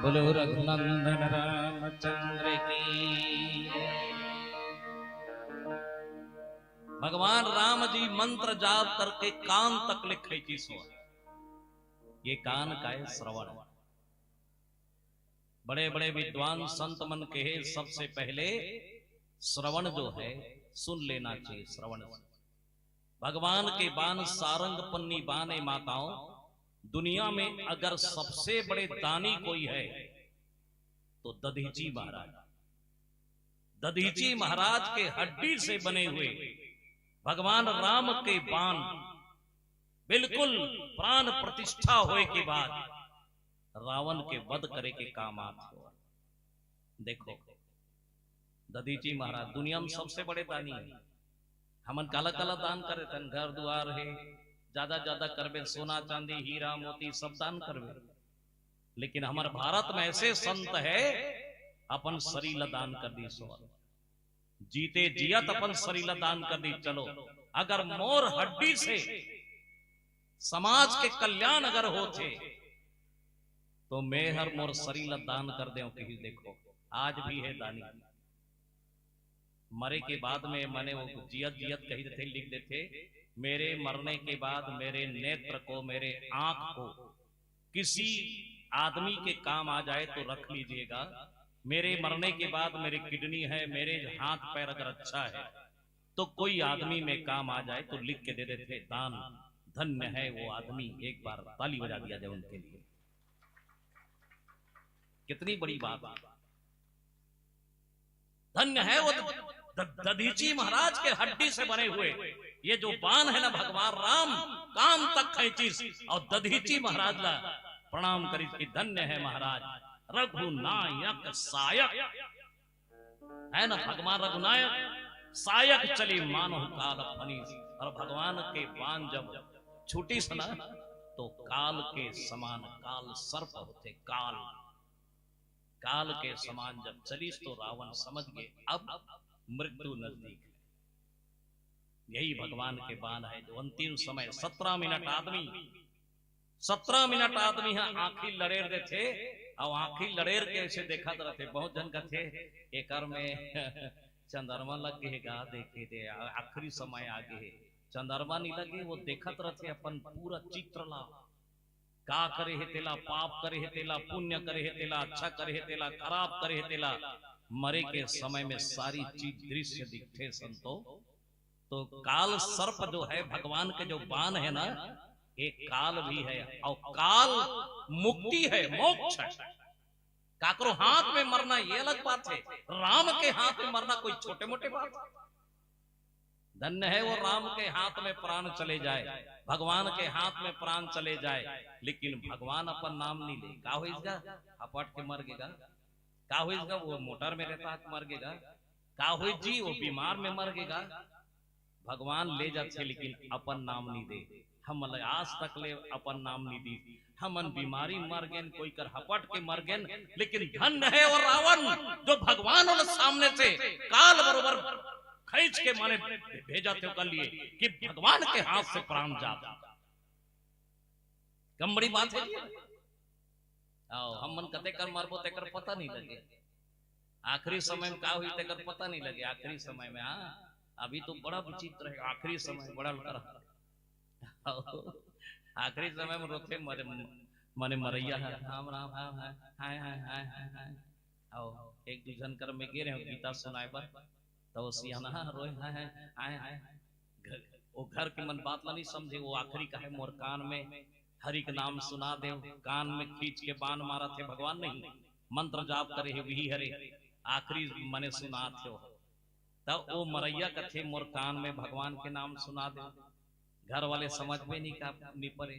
बोलो रघुनंदन रामचंद्र की। भगवान राम जी मंत्र जाप करके कान तक ले खैंचिस होय। ये कान का है श्रवण। बड़े बड़े विद्वान संत मन कहे, सबसे पहले श्रवण जो है, सुन लेना चाहिए। श्रवण से भगवान के बान, सारंग पन्नी बान ए माताओं, दुनिया में अगर सबसे बड़े दानी कोई है तो दधीची महाराज। दधीची महाराज के हड्डी से बने हुए भगवान राम के बान बिल्कुल प्राण प्रतिष्ठा होए के बाद रावण के वध करे के काम आत हो। देखो, दधीची महाराज दुनिया में सबसे बड़े दानी है। हमन काला काला दान करे तन, घर दुआर है, ज्यादा ज्यादा करबे, सोना चांदी हीरा मोती सब दान करबे, लेकिन हमर भारत में ऐसे संत है अपन शरीर ला दान कर दी। सो जीते जियत अपन शरीर ला दान कर दी। चलो, अगर मोर हड्डी से समाज के कल्याण अगर होथे तो मैं हर मोर शरीर ला दान कर देव। कही देखो, आज भी है दानी। मरे के बाद में, मने वो जियत जियत कही देथे, लिख देथे, मेरे मरने के बाद मेरे नेत्र को, मेरे आंख को किसी आदमी के काम आ जाए तो रख लीजिएगा। मेरे मरने के बाद मेरे किडनी है, मेरे हाथ पैर अगर अच्छा है तो कोई आदमी में काम आ जाए तो लिख के दे देथे दान। धन्य है वो आदमी, एक बार ताली बजा दिया जाए उनके लिए। कितनी बड़ी बात है। धन्य है वो द-, दधीची महाराज के हड्डी से बने हुए ये जो बान है ना, भगवान राम काम तक खैंचिस और दधीची महाराज ला प्रणाम करिस कि धन्य है महाराज, रघुनायक सायक है ना, भगवान रघुनायक सायक चली मानो काल फनीस। और भगवान के बान जब छूटिस ना तो काल के समान, काल सर्प होथे, काल काल के समान जब चलिस तो रावण समझ गए अब मृत्यु नजदीक है। यही भगवान के बान है जो अंतिम समय सत्रह मिनट आदमी, सत्रह मिनट आदमी ह आंखी लड़ेर देथे, अउ आंखी लड़ेर के ऐसे देखत रहथे। बहुत झन कथे, "एकर में चंद्रमा लग गे हे गा, देखे दे, आ-, आखिरी समय आ गे हे।" चंद्रमा नी लगे, वो देखत रहथे अपन पूरा चित्र ला, का करे हे तेला, पाप करे हे तेला, पुण्य करे हे तेला, अच्छा करे हे तेला, खराब करे हे तेला। मरे के समय में सारी चीज दृश्य दिखथे संतो। तो काल सर्प जो है, भगवान के जो बान है ना, ये काल भी है, और काल मुक्ति है, मोक्ष है। काकरो हाथ में मरना ये अलग बात है, राम के हाथ में मरना कोई छोटे मोटे बात है? धन्य है वो राम के हाथ में प्राण चले जाए, भगवान के हाथ में प्राण चले जाए, लेकिन भगवान अपन नाम नहीं ले। का होइस गा? हपट के मर गेगा। का होइस गा? वो मोटर में रहता के मर गेगा। का होइस जी? वो बीमार में मर गेगा। भगवान ले जाथे लेकिन अपन नाम नहीं दे। हमन ल आज तक ले अपन नाम नहीं दी। हमन बीमारी मर गेन, कोई कर हपट के मर गेन, लेकिन धन्य है वो रावण जो भगवान वाला सामने से काल बरोबर खींच के माने भेजथे ओकर लिए कि भगवान के हाथ से प्राण जात। कम बड़ी बात हे जी। आओ, हम मन कते कर मरबो, तेकर पता नहीं लगे। आखिरी समय में का होही, तेकर पता नहीं लगे। आखिरी समय में, हाँ, अभी तो बड़ा विचित्र हे, आखिरी समय बड़ा लड़का। आओ, आखिरी समय में रोथे मरे, माने मरइया हे, राम, राम, राम, हाय, हाय, हाय, हाय, हाय, हाय। आओ, एक दू झन कर में गे रहेंव गीता सुनाए बर, त ओ सियान ह रोए, हाय, हाय, हाय, हाय। घ-, ओ घर के मन बात ला नहीं समझे, ओ आखिरी कहे, मोर कान में हरि के नाम सुना देव, कान में खींच के बान मारथे भगवान नहीं, मंत्र जाप करे हे, विही हरे, आखिरी मने सुनाथे ओ। त ओ मरइया कथे, मोर कान में भगवान के नाम सुना देव। घर वाले समझ में नहीं का, नहीं परे।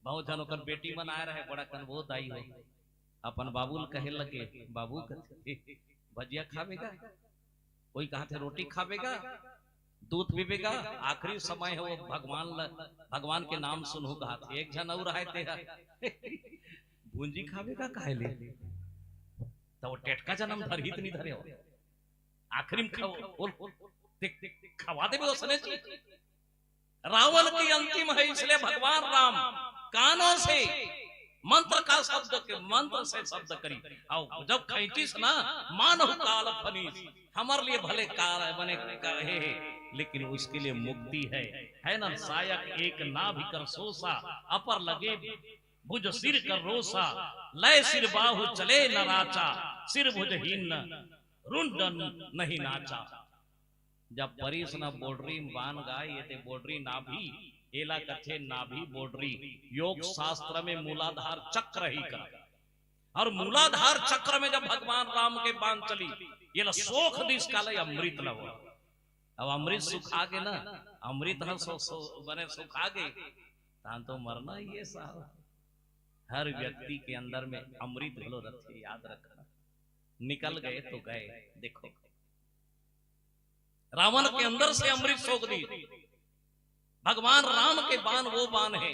बहुत झन ओकर बेटी मन आए रहे, बड़ा कन वो दाई हो, अपन बाबू ल कहे लगे, बाबू कथे, भजिया खाबे गा? कोई कहाथे, रोटी खाबे गा? दूध पीबे गा? आखिरी समय हे, वो भगवान ल, भगवान के नाम सुनहूं कहाथे। एक झन अउ रहे, ते ह, भूंजी खाबे गा काहे ले? त वो टेटका जनम धरही त नहीं धरे हो। आखिरी में खाओ, बोल, बोल, देख, देख, खवा देबे ओसने चीज। रावण की अंतिम हे, इसलिए भगवान राम कानों से मंत्र का शब्द के, मंत्र से शब्द करी। अउ जब खैंचिस ना, मानहु काल फनीस, हमर लिए भले काल बने कहे हे, लेकिन उसके लिए मुक्ति है, है ना? सायक एक नाभि कर सोसा, अपर लगे भुज सिर कर रोसा, लय सिर बाहु चले न राचा, सिर भुज हीन रुंड नहीं नाचा। जब परिस न बोडरी म बान गा, ये ते बोडरी नाभि, एला कथे नाभि बोडरी। योग शास्त्र में मूलाधार चक्र ही करा। अउ मूलाधार चक्र में जब भगवान राम के बान चली, एला सोख दिस काले अमृत लवो। अब अमृत सुखा गे ना, अमृत ह सो, सो, बने सुखा गे, तान तो मरना ही हे साहब। हर व्यक्ति के अंदर में अमृत घलो रथे, याद रखना। निकल गए तो गए। देखो, रावण के अंदर से अमृत सोख दी। भगवान राम के बान वो बान हे,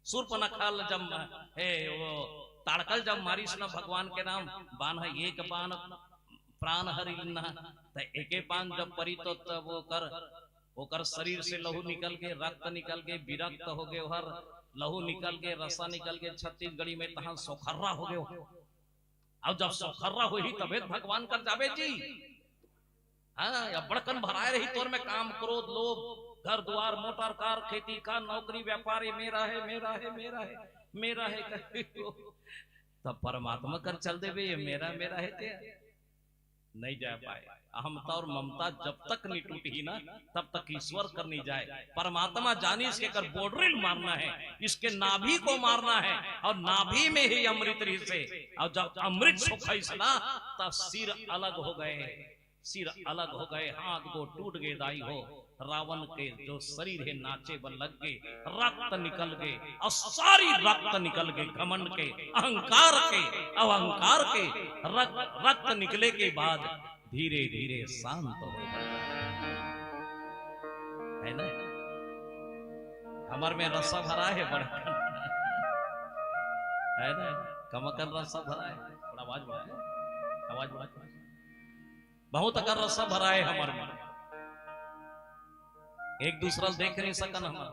सूर्पनखा ल जब, हे, वो ताड़का ल जब मारिस ना भगवान के राम, बान हे एक बान प्राण हरि ना, त एके बान जब परी तो तब ओकर, ओकर शरीर से लहू निकल के, रक्त निकल के, विरक्त हो गे, ओहर लहू निकल के, रसा निकल के, छत्तीसगढ़ी में तहां सोखर्रा हो गे। अउ जब सोखर्रा होही तभे त भगवान कर जाबे जी। हाँ, अब्बड़ कन भराए रही तोर में काम, क्रोध, लोभ, घर दुवार, मोटर कार, खेती का, नौकरी, व्यापार, ये मेरा हे, मेरा हे, मेरा हे, मेरा हे कहे हो। तब परमात्मा कर चल देबे, ये मेरा, मेरा हे ते नहीं जा पाए। अहमता अउ ममता जब तक नहीं टूटही ना, तब तक ईश्वर कर नहीं जाए। परमात्मा जानिस के कर बोडरी ल मारना हे, इसके नाभि को मारना हे, अउ नाभि में ही अमृत रहिसे। अउ जब अमृत सोखाइस ना, त सिर अलग हो गए, सिर अलग हो गए, हाथ गोड़ टूट गे दाई हो। रावण के जो शरीर हे नाचे बर लग गे, रक्त निकल गे, अउ सारी रक्त निकल गे घमंड के, अहंकार के, अहंकार के रक्त, रक्त निकले के बाद धीरे धीरे शांत हो गे। है ना? हमर में रसा भरा हे बड़ा, है ना? कमकन रसा भरा हे। थोड़ा आवाज बढ़ा, आवाज बढ़ा। बहुत अकन रसा भरा हे हमर में, एक दूसरा ल देख नहीं सकन हमन,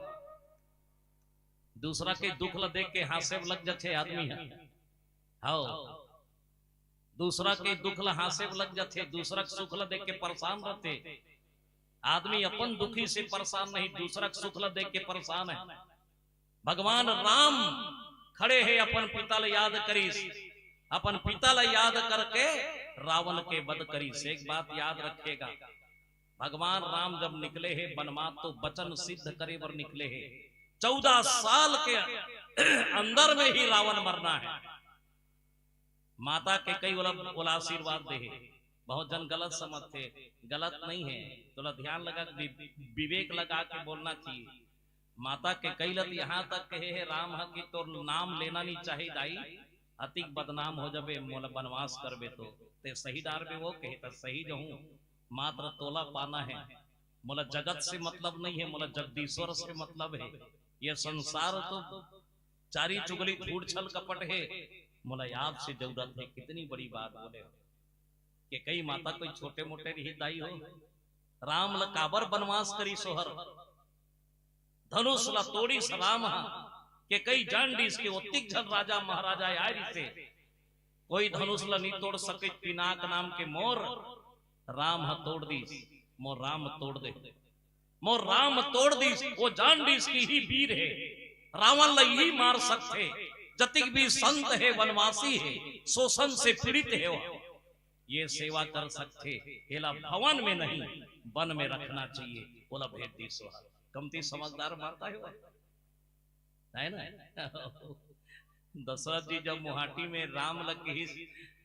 दूसरा के दुख ल देख के हांसे लग जाथे आदमी ह। हव, दूसरा के दुख ल हांसे लग जाथे, दूसरा के सुख ल देख के परेशान रहथे। आदमी अपन दुखी से परेशान नहीं, दूसरा के सुख ल देख के परेशान हे। भगवान राम खड़े हे, अपन पिता ल याद करिस, अपन पिता ल याद करके रावण के वध करिस। एक बात याद रखिएगा, भगवान राम जब निकले हे बनवास तो वचन सिद्ध करे बर निकले हे। चौदह साल के अंदर में ही रावण मरना हे। माता कैकई ओला, ओला आशीर्वाद दे हे। बहुत जन गलत समझथे, गलत नहीं हे। तोला ध्यान लगा, वि-, विवेक लगा के बोलना चाहिए। माता कैकई ल त यहाँ तक कहे हे राम ह कि तोर नाम लेना नहीं चाहिए दाई, अतिक बदनाम हो जाबे, मोला बनवास करबे तो। ते सही डारबे वो कहे त सही जहूं, मात्र तोला पाना हे, मोला जगत से मतलब नहीं हे, मोला जगदीश्वर से मतलब हे। ये संसार तो चारी चुगली झूठ छल कपट हे, मोला आपसे जरूरत हे। कितनी बड़ी बात बोले हो। कैकई माता कोई छोटे मोटे नहीं दाई हो, राम ल काबर बनवास करिस ओहर? धनुष ल तोड़िस राम ह, के कई जान डीस के ओतिक झन राजा महाराजा आय रिसे, कोई धनुष ल नी तोड़ सके पिनाक नाम के मोर राम ह तोड़ दीस, मोर राम तोड़ दे, मोर राम तोड़ दीस। वो जान डीस कि ही वीर हे, रावण ल ही मार सकथे, जतिक भी संत हे, वनवासी हे, शोषण से पीड़ित हे, वो ये सेवा कर सकथे, एला भवन में नहीं, वन में रखना चाहिए, ओला भेज दीस। कमती समझदार माता हे वो, है ना? दशरथ जी जब मुहाटी में राम ल किहिस,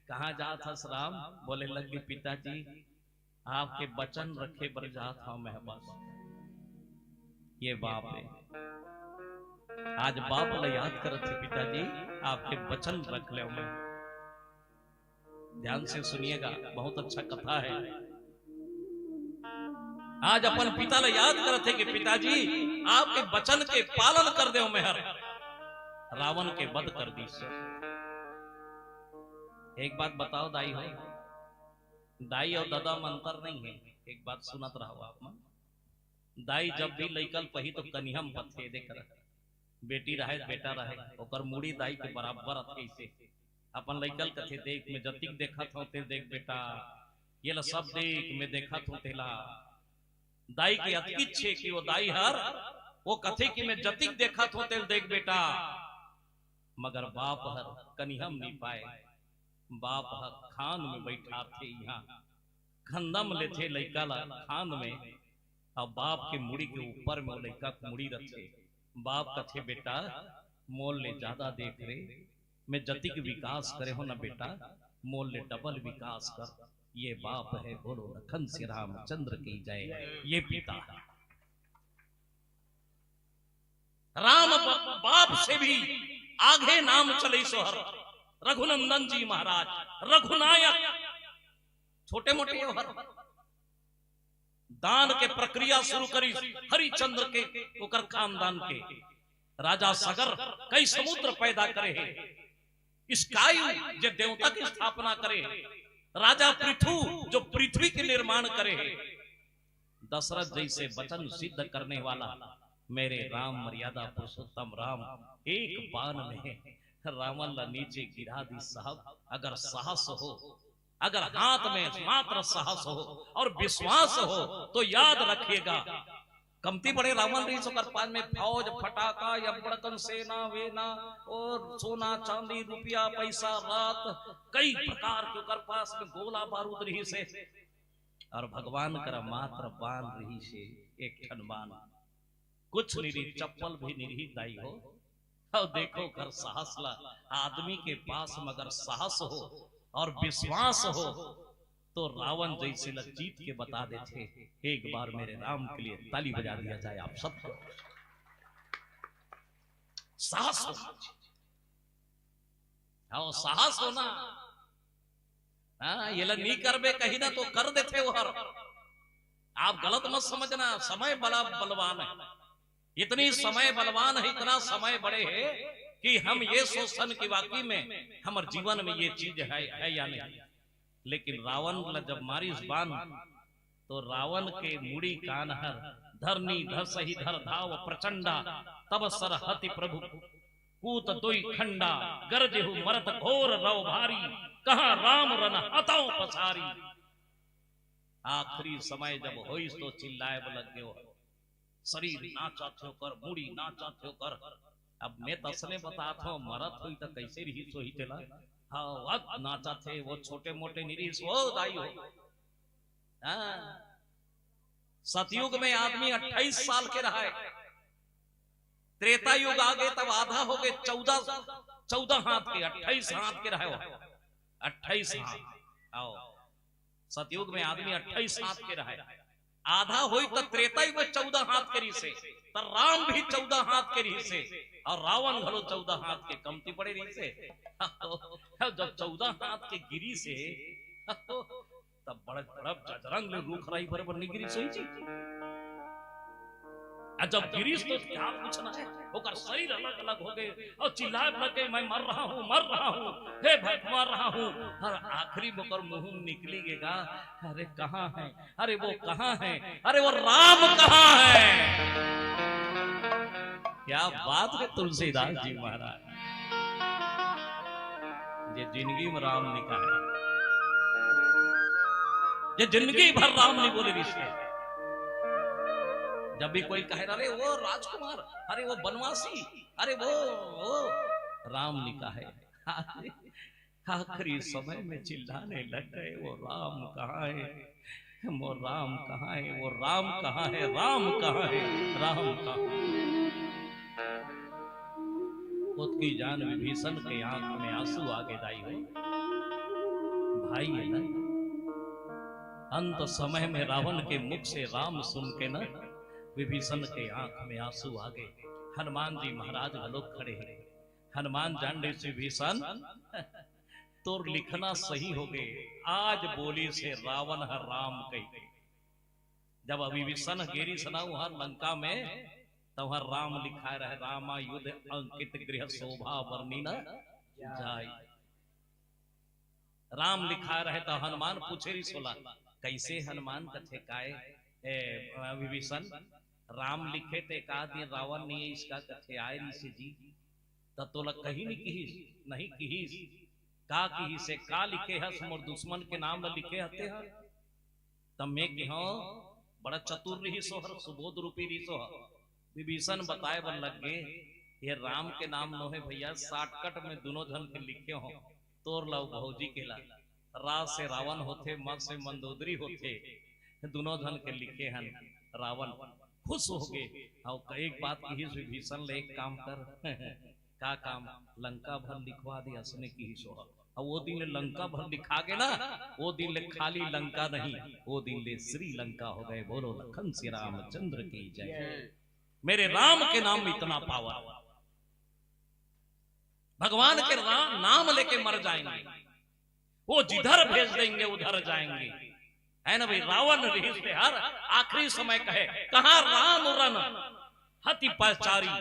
"कहाँ जात हस राम?" बोले लगे, "पिताजी, आपके वचन रखे बर जात हूँ मैं बस।" ये बाप हे, आज बाप ल याद करत हे, "पिताजी, आपके वचन रख ले मैं।" ध्यान से सुनिएगा, बहुत अच्छा कथा है। आज अपन पिता ल याद करत हे कि पिताजी, आपके वचन के पालन कर देव मैं हर, रावण के वध कर दीस। एक बात बताओ दाई हो, दाई अउ ददा म अंतर नहीं है। एक बात सुनत रहो आप मन, दाई जब भी लइका ल पही तो कनिहा म पथे दे कर, बेटी रहे बेटा रहे, ओकर मुड़ी दाई के बराबर अतके से अपन लइका ल कथे, "देख, मैं जतिक देखत हूँ ते देख बेटा, ये ला सब देख, मैं देखत हूँ तेला।" दाई के अतकी छे कि वो दाई हर वो कथे कि "मैं जतिक देखत हूँ तेल देख बेटा।" मगर बाप हर कनिहा म नी पाए, बाप हर खान में बैठाथे, इहाँ खंदम लेथे लइका ला खान में, अब बाप के मुड़ी के ऊपर में वो लइका के मुड़ी रथे। बाप कथे, "बेटा, मोल ले ज्यादा देख रे, मैं जतिक विकास करे हो ना बेटा, मोल ले डबल विकास कर।" ये बाप है, बोलो लखन से रामचंद्र की जय। ये पिता है। राम ब-, बाप से भी आगे नाम चले सोहर रघुनंदन जी महाराज, रघुनायक, छोटे मोटे ओहर दान के प्रक्रिया शुरू करी हरिचंद्र के, ओकर खानदान के। राजा सगर कई समुद्र पैदा करे हे, स्कायु जे देवता की स्थापना करे हे, राजा पृथु जो पृथ्वी के निर्माण करे हे। दशरथ जैसे वचन सिद्ध करने वाला मेरे राम, मर्यादा पुरुषोत्तम राम, एक बाण में रावण ला नीचे गिरा दी साहब। अगर साहस हो, अगर हाथ में मात्र साहस हो और विश्वास हो, तो याद रखिएगा, कमती बड़े रावण रहिस, ओकर पास में फौज, फटाका या बड़कन सेना वेना और सोना चांदी रुपया पैसा रात कई प्रकार के ओकर पास में गोला बारूद रहिस हे। और भगवान करा मात्र बान रहिस हे, एक ठन बान, कुछ नहीं रही, चप्पल भी नहीं रही दाई हो। अब देखो, अगर साहस ला, आदमी के पास में अगर साहस हो और विश्वास हो, तो रावण जैसे ला जीत के बता देथे। एक बार मेरे राम के लिए ताली बजा दिया जाए आप सबको। साहस हो, हाँ, साहस हो ना। हाँ, ये ला नहीं करबे कही ना तो कर देथे ओहर। आप गलत मत समझना, समय बड़ा बलवान है, इतनी समय बलवान है, इतना समय बड़े है कि हम ये सोचन कि वाकई में हमर जीवन में ये चीज है, है या नहीं। लेकिन रावण ला जब मारिस बान, तो रावण के मुड़ी कान हर धरनी धसही धर धाव प्रचंडा, तब सरहति प्रभु पूत दोई खंडा, गरजेहु मरत घोर रव भारी, कहा राम रन हतौ पसारी। आखिरी समय जब होइस तो चिल्लाए बर लग गयो, शरीर नाचत हे ओकर, मुड़ी नाचत हे ओकर। अब मैं तसने बतात हूँ, मरत होई त कैसे रही सोही तेला। हाँ, अब नाचत हे, वो छोटे मोटे निरीस, वो दाई हो। हाँ। सतयुग में आदमी अट्ठाईस साल के रहा है, त्रेता युग आ गए तब आधा हो गए, चौदह, चौदह हाथ के, अट्ठाईस हाथ के रहे हो, अट्ठाईस हाथ। आओ, सतयुग में आदमी अट्ठाईस हाथ के रहे, आधा होई त त्रेता युग में चौदह हाथ के रहिसे, त राम भी चौदह हाथ के रहिसे, और रावण घलो चौदह हाथ के, कमती पड़े रहिसे। जब चौदह हाथ के गिरिसे, तब बड़े बड़ा जजरंग ले रूख राई भरे बर नहीं गिरी सोई जी। अउ जब गिरिस तो क्या पूछना हे, ओकर शरीर अलग-अलग हो गे अउ चिल्लाए लग गे, "मैं मर रहा हूँ, मर रहा हूँ, हे भग-, मर रहा हूँ।" अउ आखिरी में ओकर मुँह में निकली गे गा, "अरे कहाँ हे? अरे वो कहाँ हे? अरे वो राम कहाँ हे?" क्या बात हे तुलसीदास जी महाराज। जे जिंदगी में राम नइ कहे, जे जिंदगी भर राम नइ बोले रिहिसे, जब भी कोई कहे, "अरे वो राजकुमार, अरे वो बनवासी, अरे वो, वो," राम नइ कहे। आखिरी समय में चिल्लाने लग गे, "वो राम कहाँ हे? मोर राम कहाँ हे? वो राम कहाँ हे? राम कहाँ हे? राम कहाँ हे?" ओतकी जान विभीषण के आंख में आंसू आ गे दाई हो। भाई हे ना, अंत समय में रावण के मुख से राम सुन के ना, विभीषण के आंख में आंसू आ गे। हनुमान जी महाराज घलो खड़े हे। हनुमान जान डरिस, "विभीषण, तोर लिखना सही हो गे, आज बोलिस हे रावण ह राम कहि के।" जब विभीषण गे रिहिस ना उहाँ लंका में, त उहाँ राम लिखाए रहे, "रामायुध अंकित गृह शोभा वर्णिन जाय।" राम लिखाए रहे त हनुमान पूछे रिहिस ओला, "कइसे हनुमान?" कथे, "काय ए, विभीषण, राम लिखे ते का दिन रावण नइ आइस का?" कथे, "आए रिहिसे जी।" "त तोला कहीं नइ किहिस?" "नहीं किहिस।" "का किहिसे? का लिखे हस? मोर दुश्मन के नाम ल लिखे हते ह?" त मैं कहेंव, "बड़ा चतुर रिहिस ओ हर, सुबोध रूपी रिहिस ओ हर।" विभीषण बताए बर लग गे, "ये राम के नाम नोहे भइया, shortcut में दुनों झन के लिखे हों, तोर ला अउ भौजी के ला। रा से रावण होथे, म से मंदोदरी होथे, दुनों झन के लिखे हन रावण।" खुश हो गे। अउ एक बात किहिस विभीषण ले, "एक काम कर।" "का काम?" "लंका भर लिखवा दे, असने किहिस ओ ह।" अउ ओ दिन ले लंका भर लिखा गे ना, ओ दिन ले खाली लंका नहीं, ओ दिन ले श्रीलंका हो गे। बोलो लखन श्री रामचंद्र की जय। मेरे राम के नाम में इतना power। भगवान के रा-, नाम लेके मर जाएंगे, वो जिधर भेज देंगे उधर जाएंगे, है ना भाई? रावण रिहिस ते हर आखिरी समय कहे, "कहाँ राम रन हति पहचारी।"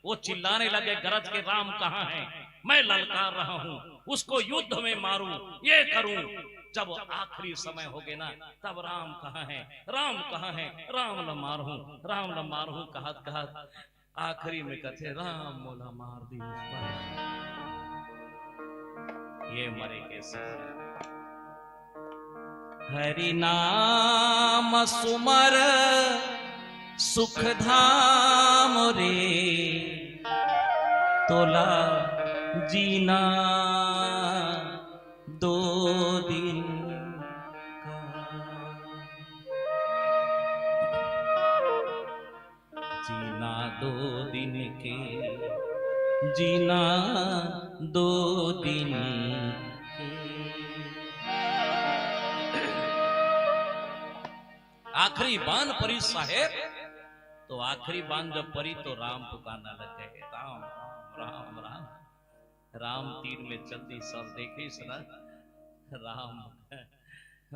वो चिल्लाने लगे गरज के, "राम कहाँ है? मैं ललकार रहा हूँ, उसको युद्ध में मारूं, ये करूं।" जब आखिरी समय हो गे ना, तब "राम कहाँ है? राम कहाँ है? राम ल मारहूं, राम ल मारहूं" कहत कहत आखिरी में कथे, "राम मोला मार दिस।" ये मरे के समय। हरि नाम सुमर सुख धाम रे, तोला जीना दो दिन का। जीना दो दिन के, जीना दो दिन के। आखिरी बान परिस साहेब, तो आखिरी बान जब परी तो राम पुकारना लग गे, "राम, राम, राम, राम।" राम तीर में चल दिस, सब देखे सना राम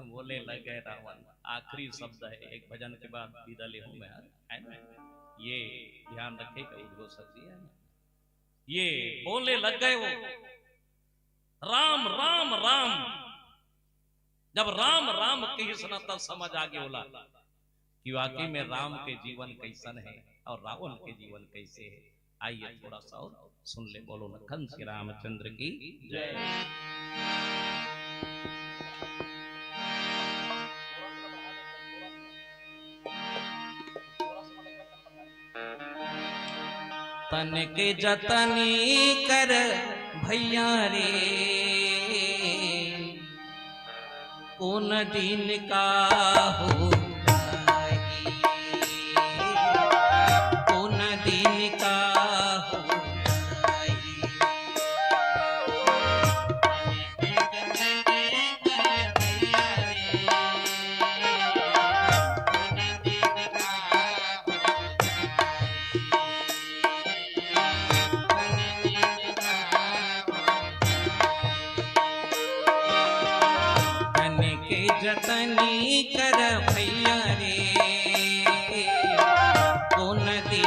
बोले लग गे रावण। आखिरी शब्द है, एक भजन के बाद विदा लेहूं मैं, है ना? ये ध्यान रखेगा उद्घोषक जी, है ना? ये बोले लग गे वो, "राम, राम, राम।" जब राम राम किहिस ना, तब समझ आ गे ओला कि वाकई में राम के जीवन कइसन हे अउ रावण के जीवन कइसे हे। आइए थोड़ा सा और सुन ले। बोलो लखन श्री रामचंद्र की जय। तन के जतन कर भइया रे, कोन दिन का हो जाही, कोन दिन का हो जाही। तन के जतनी कर भइया रे, कोन दिन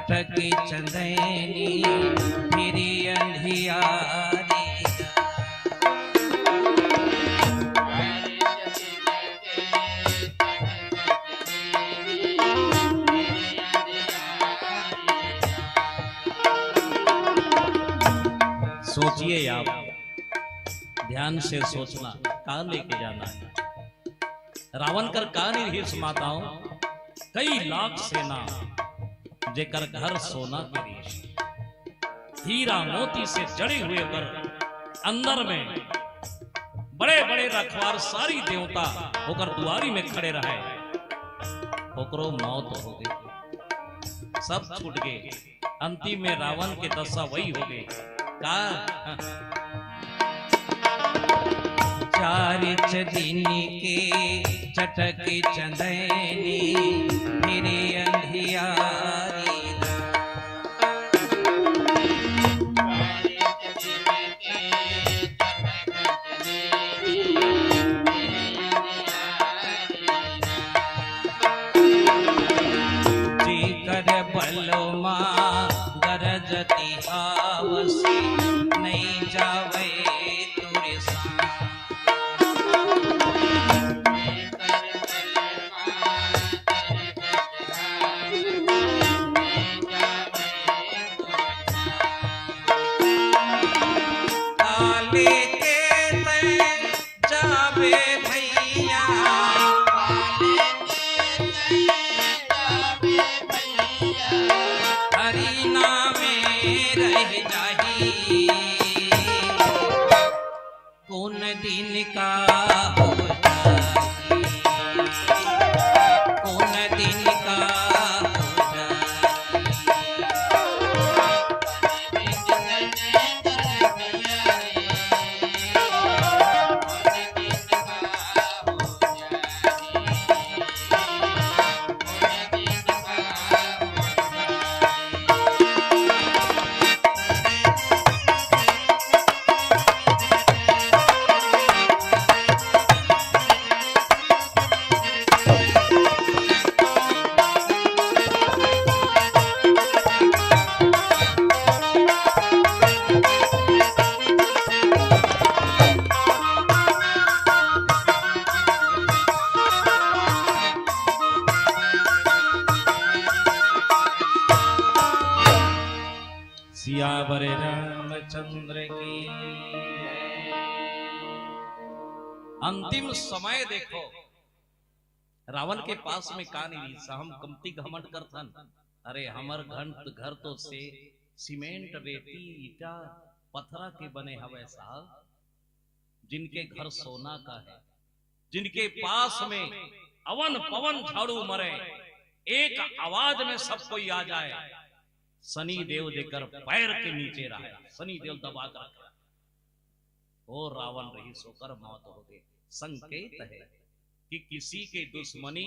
टकी चंदैनी फिरी अंधियारी। सोचिए आप, ध्यान से सोचना, का लेके जाना है। रावण कर का नहीं रहिस माताओं, कई लाख सेना, जेकर घर सोना के रहिस, हीरा मोती से जड़े हुए ओकर अंदर में बड़े बड़े रखवार, सारी देवता ओकर दुआरी में खड़े रहे, ओकरो मौत हो गई, सब छूट गए। अंतिम में रावण के दशा वही हो गई का? चारिच दिन के चटक चंदैनी फिरी अंधियारी। जेकर बलमा गरजति हावसी, नइ जावै तुरसा। काले के तै जाबे भैया, हरि नामे रह जाही। कोन दिन का हो जाही, कोन दिन का हो जाही। सियावर रामचंद्र की। अंतिम समय देखो, रावण के पास में का नहीं रहिस। हम कमती घमंड करथन, अरे हमर घन घर तो से सीमेंट, रेती, ईटा, पथरा के बने हवय साहब। जिनके घर सोना का है, जिनके पास में अवन पवन झाड़ू मरे, एक आवाज में सब कोई आ जाए, शनि देव जेकर पैर के नीचे रहे, शनि देव दबा कर रखे, वो रावण रहिस, ओकर मौत हो गई। संकेत है कि किसी के दुश्मनी,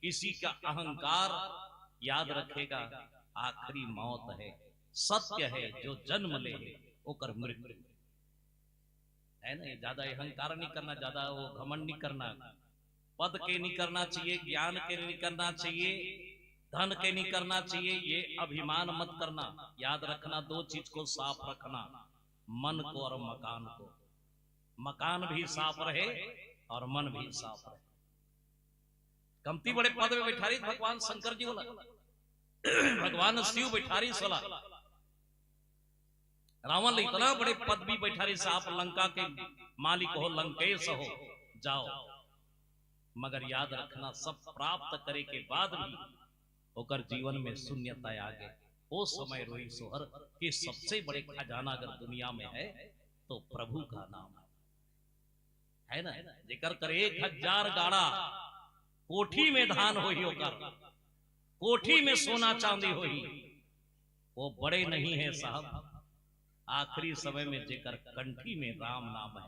किसी का अहंकार याद रखेगा, आखिरी मौत है, सत्य है, जो जन्म ले ओकर मृत्यु। है ना? ज्यादा अहंकार नहीं करना, ज्यादा वो घमंड नहीं करना, पद के नहीं करना चाहिए, ज्ञान के नहीं करना चाहिए, धन के नहीं करना चाहिए, ये अभिमान मत करना। याद रखना, दो चीज को साफ रखना, मन को और मकान को। मकान भी साफ रहे और मन भी साफ रहे। कमती बड़े पद में बैठारिस भगवान शंकर जी वाला, भगवान शिव बैठारिस वाला। रावण ल इतना बड़े पदवी बैठारिस, आप लंका के मालिक हो, लंकेश हो, जाओ। मगर याद रखना, सब प्राप्त करे के बाद भी ओकर जीवन में शून्यता आ गए। वो समय रोई सोहर कि सबसे बड़े खजाना अगर दुनिया में है तो प्रभु का नाम है, है ना? जेकर कर एक हजार गाड़ा कोठी में धान होही, ओकर कोठी में सोना चांदी होही, वो बड़े नहीं है साहब। आखिरी समय में जेकर कंठी में राम नाम है,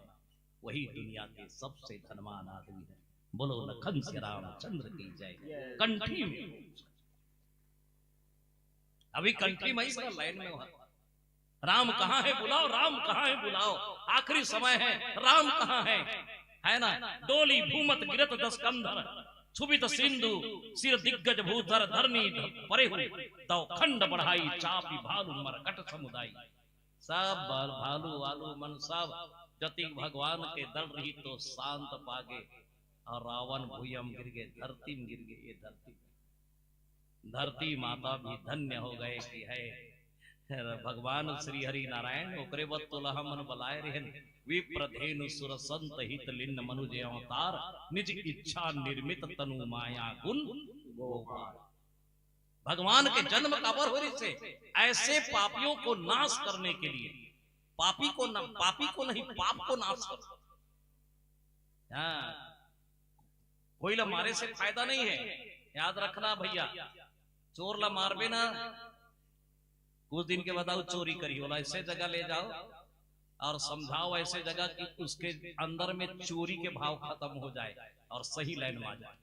वही दुनिया के सबसे धनवान आदमी है। बोलो, लखन से रामचंद्र की जय। कंठी में, अभी कंठी में ही पूरा लाइन में हो। राम कहाँ है बुलाओ, राम कहाँ है बुलाओ, आखिरी समय है, राम कहाँ है? है ना? डोली भूमत गिरत दस कंधर, क्षुभित सिंधु सिर दिग्गज भूधर धरनी परेहु, दव खंड बढ़ाई चापि भालु मरकट समुदाई। सब भालू वालू मन सब जतिक भगवान के दल रही तो शांत पागे। और रावण भुयम गिर गए, धरती में गिर गए। ये धरती, धरती माता भी धन्य हो गए कि है भगवान श्री हरि नारायण। ओकरे बत तोला हमन बलाए रहन, विप्र धेनु सुर संत हित लिन्न मनुज अवतार, निज इच्छा निर्मित तनु माया गुण गोपाल। भगवान के जन्म काबर हो रही से? ऐसे पापियों को नाश करने के लिए। पापी को न, पापी को नहीं, पाप को नाश कर। हाँ, कोई ला मारे से फायदा नहीं है, याद रखना भैया। चोर ला मारबे ना, कुछ दिन के बाद आऊ चोरी करी, बोला ऐसे जगह ले जाओ और समझाओ ऐसे जगह कि उसके अंदर में चोरी के भाव खत्म हो जाए और सही लाइन में आ जाए।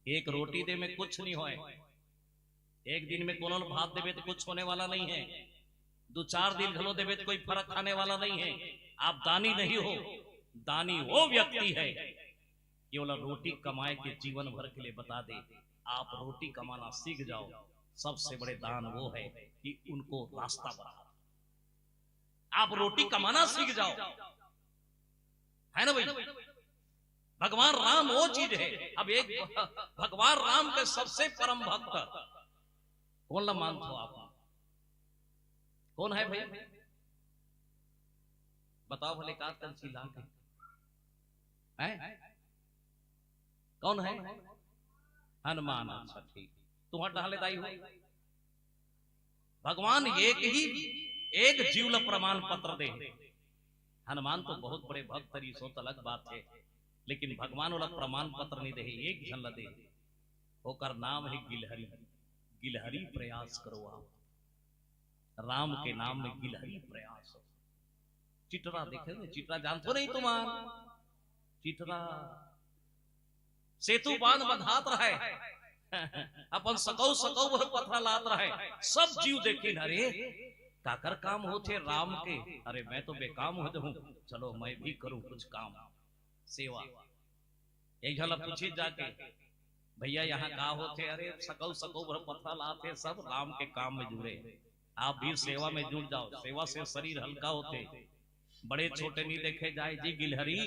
एक रोटी दे में कुछ नहीं होए, एक दिन में कोनो ल भात देबे तो कुछ होने वाला नहीं है, दो चार दिन घलो देबे तो कोई फर्क खाने वाला नहीं है। आप दानी नहीं हो, दानी वो व्यक्ति है कि ओला रोटी कमाए के जीवन भर के लिए बता दे। आप रोटी कमाना सीख जाओ, सबसे बड़े दान वो है कि उनको रास्ता बता दो। आप रोटी कमाना सीख जाओ, है ना भाई? भगवान राम वो चीज है। अब एक भगवान राम के सबसे परम भक्त कौन ला मानत हो आप? कौन है भाई? बताओ भले, का कन चिल्ला के हैं? कौन है? हनुमान। अच्छा, ठीक। तुम्हारा टहले दाई हो। भगवान एक ही, एक जीव ला प्रमाण पत्र दे। हनुमान तो बहुत बड़े भक्त रहिस, सो तो अलग बात है, लेकिन भगवान वाला प्रमाण पत्र नहीं दे, एक झन ला दे। ओकर नाम है गिलहरी। गिलहरी प्रयास करो आप, राम के नाम में गिलहरी प्रयास हो। चिटरा देखे हो, चिटरा जानत हो नहीं तुम्हार? चिटरा सेतु बांध बंधात रहे, अपन सकौ सकौ वह पथरा लात रहे, सब जीव देखिन, अरे काकर काम होथे राम के, अरे मैं तो बेकाम हो जाऊं, चलो मैं भी करूं कुछ काम, सेवा। एक झन ला पूछी जाके, भैया यहाँ का होथे? अरे सकौ सकौ भर पथरा लात हे, सब राम के काम में जुड़े। आप भी सेवा में जुड़ जाओ, सेवा से शरीर हल्का होथे। बड़े छोटे नहीं देखे जाए जी गिलहरी,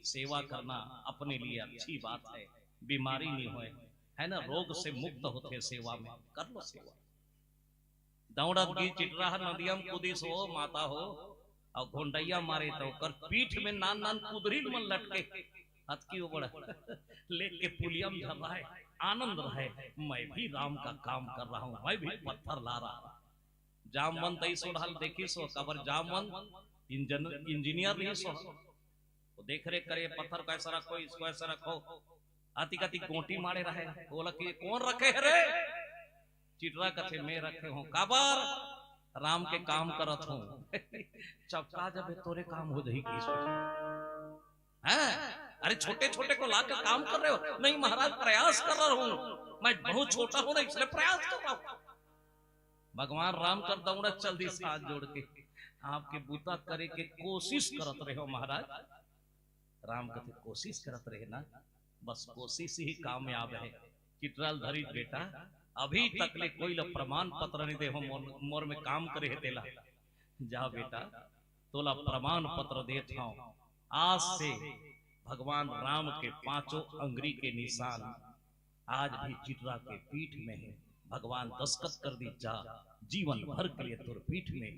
सेवा करना अपने लिए अच्छी बात है, बीमारी नहीं होए, है ना, रोग से मुक्त होथे सेवा में, कर लो सेवा। दौड़त गी चिटरा ह नदिया में कूदिस हो माता हो, अउ घोंडइया मारे त ओकर पीठ में नान नान कुदरी मन लटके, अतकी ओबड़ लेके पुलिया में धर रहा है, आनंद रहे, मैं भी राम का काम कर रहा हूँ, मैं भी पत्थर ला रहा हूँ। जामवंत अइसो ढाल देखिस हो, काबर जामवंत इंजन-, इंजीनियर रहिस हो, वो देख रेख करे, पत्थर को ऐसा रखो, इसको ऐसा रखो, अतिक अतिक गोटी मारे रहे, बोला कि कौन रखे है रे? चिटरा कथे मैं रखे हूँ, काबर? राम के काम करत हूँ। चपका जबे तोरे काम हो जाही की सोच। हैं? अरे छोटे छोटे को लाकर काम कर रहे हो? नहीं महाराज, प्रयास कर रहा हूँ, मैं बहुत छोटा हूँ ना, इसलिए प्रयास कर रहा हूँ। भगवान राम कर दौड़ा चल दी साथ जोड़ के, आपके बूता करे के कोशिश करत रहे हो महाराज। राम कथे कोशिश करत रहे ना, बस कोशिश ही कामयाब है। चिटरा ल धरी बेटा, अभी तक ले कोई ला प्रमाण पत्र नहीं दे हो मोर, मोर में काम करे है तेला। जा बेटा, तोला प्रमाण पत्र देत हूँ, आज से भगवान राम के पांचों अंगरी के निशान आज भी चिटरा के पीठ में है। भगवान दस्तखत कर दी, जा जीवन भर के लिए तोर पीठ में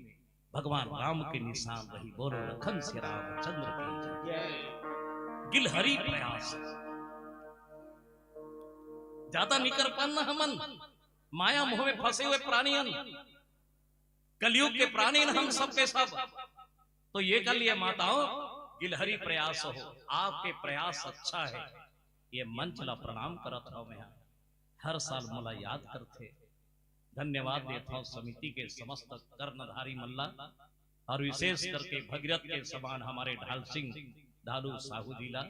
भगवान राम के निशान रही। बोलो लखन से रामचंद्र की जय। गिलहरी प्रयास ज्यादा निकर पान ना हमन, माया मोह में फंसे हुए प्राणियन, कलयुग के प्राणियन हम सबके सब। तो ये कर लिए माताओं, गिलहरी प्रयास हो, आपके प्रयास अच्छा है, ये मंच ला प्रणाम करत हूँ मैं। हर साल मोला याद करथे। धन्यवाद देत हूँ समिति के समस्त कर्णधारी मन ला, और विशेष करके भगीरथ के समान हमारे ढाल सिंह ढालू साहू जी ला।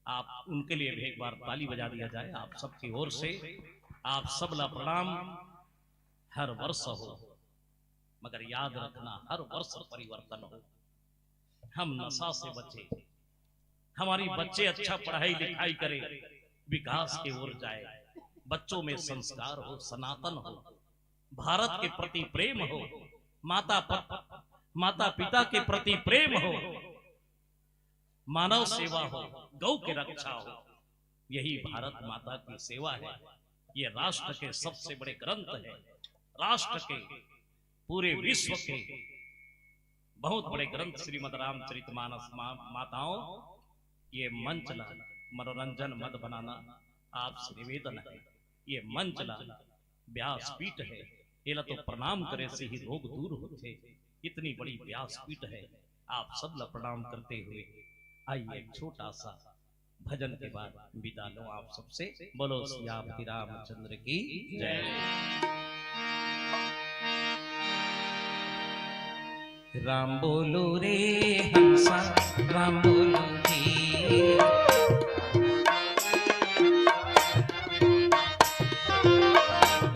आप उनके लिए भी एक बार ताली बजा दिया जाए आप सबकी ओर से। आप सब ला प्रणाम। हर वर्ष हो, मगर याद रखना, हर वर्ष परिवर्तन हो। हम नशा से बचे, हमारी बच्चे अच्छा पढ़ाई लिखाई करें, विकास की ओर जाए, बच्चों में संस्कार हो, सनातन हो, भारत के प्रति प्रेम हो, माता प-, माता पिता के प्रति प्रेम हो, मानव सेवा हो, गौ की रक्षा हो, यही भारत माता की सेवा है। ये राष्ट्र के सबसे बड़े ग्रंथ है, राष्ट्र के, पूरे विश्व के बहुत बड़े ग्रंथ श्रीमद् रामचरितमानस। मा-, माताओं, ये मंच ला मनोरंजन मत बनाना, आपसे निवेदन है। ये मंच ला व्यासपीठ है, एला तो प्रणाम करे से ही रोग दूर होथे। इतनी बड़ी व्यासपीठ है, आप सब ला प्रणाम करते हुए आइए, एक छोटा सा भजन के बाद विदा लो आप सबसे। बोलो सियापति रामचंद्र की जय। राम बोलो रे हंसा, राम बोलो जी।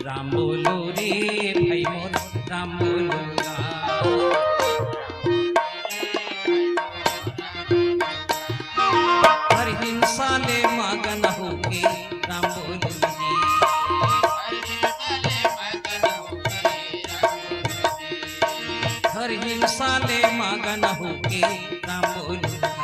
राम बोलो रे भाई मोर, राम बोलो राम। हर हिंसा ले मगन होके राम बोलो जी। हर हिंसा ले मगन होके राम बोलो राम।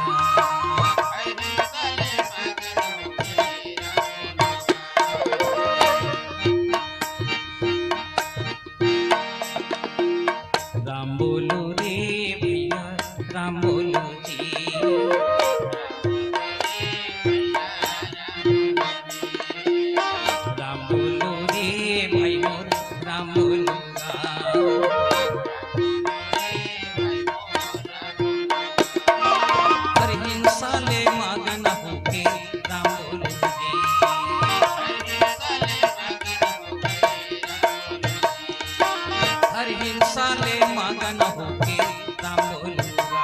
राम बोलो रे भैया, राम बोलो जी। राम बोलो रे भाई मोर, राम बोलो राम। हर हिंसा ले मगन होके राम बोलो जी। हर हिंसा ले मगन होके राम बोलो राम।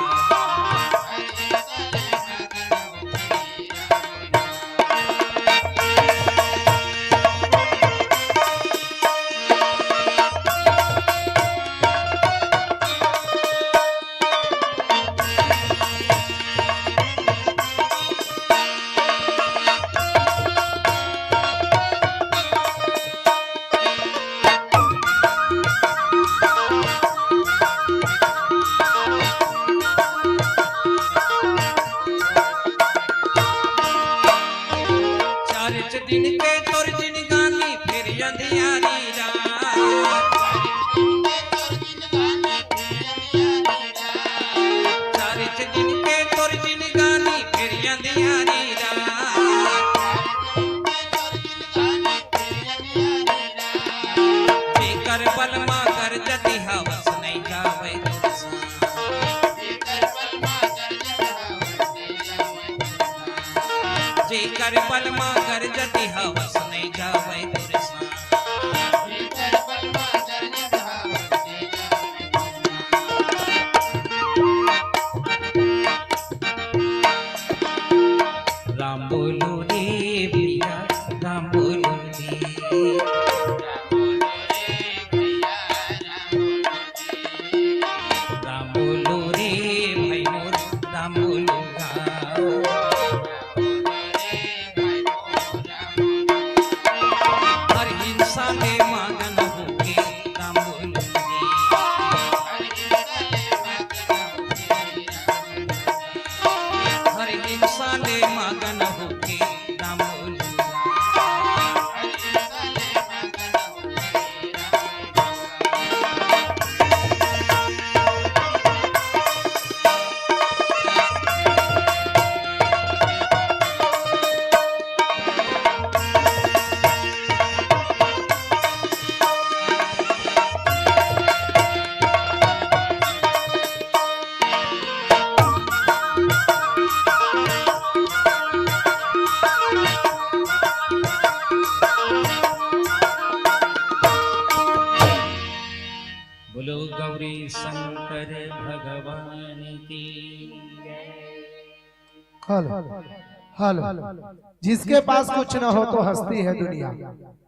चारिच दिन के तोर जिनगानी, फिर अंधियारी रात। चारिच दिन के तोर जिनगानी, फिर अंधियारी रात। जेकर बलमा गरजत हवस, नइ जावय तोर संग। जेकर बलमा गरजत हवस, नइ जावय तोर संग। राम बोलो रे भैया, राम बोलो रे। राम बोलो रे भाई मोर, राम बोलो राम। हर हिंसा ले मगन होके राम बोलो रे। हर हिंसा ले मगन होके राम बोलो। बोलो गौरी शंकर भगवान की। Hello, hello. जिसके पास कुछ ना हो तो हस्ती है दुनिया।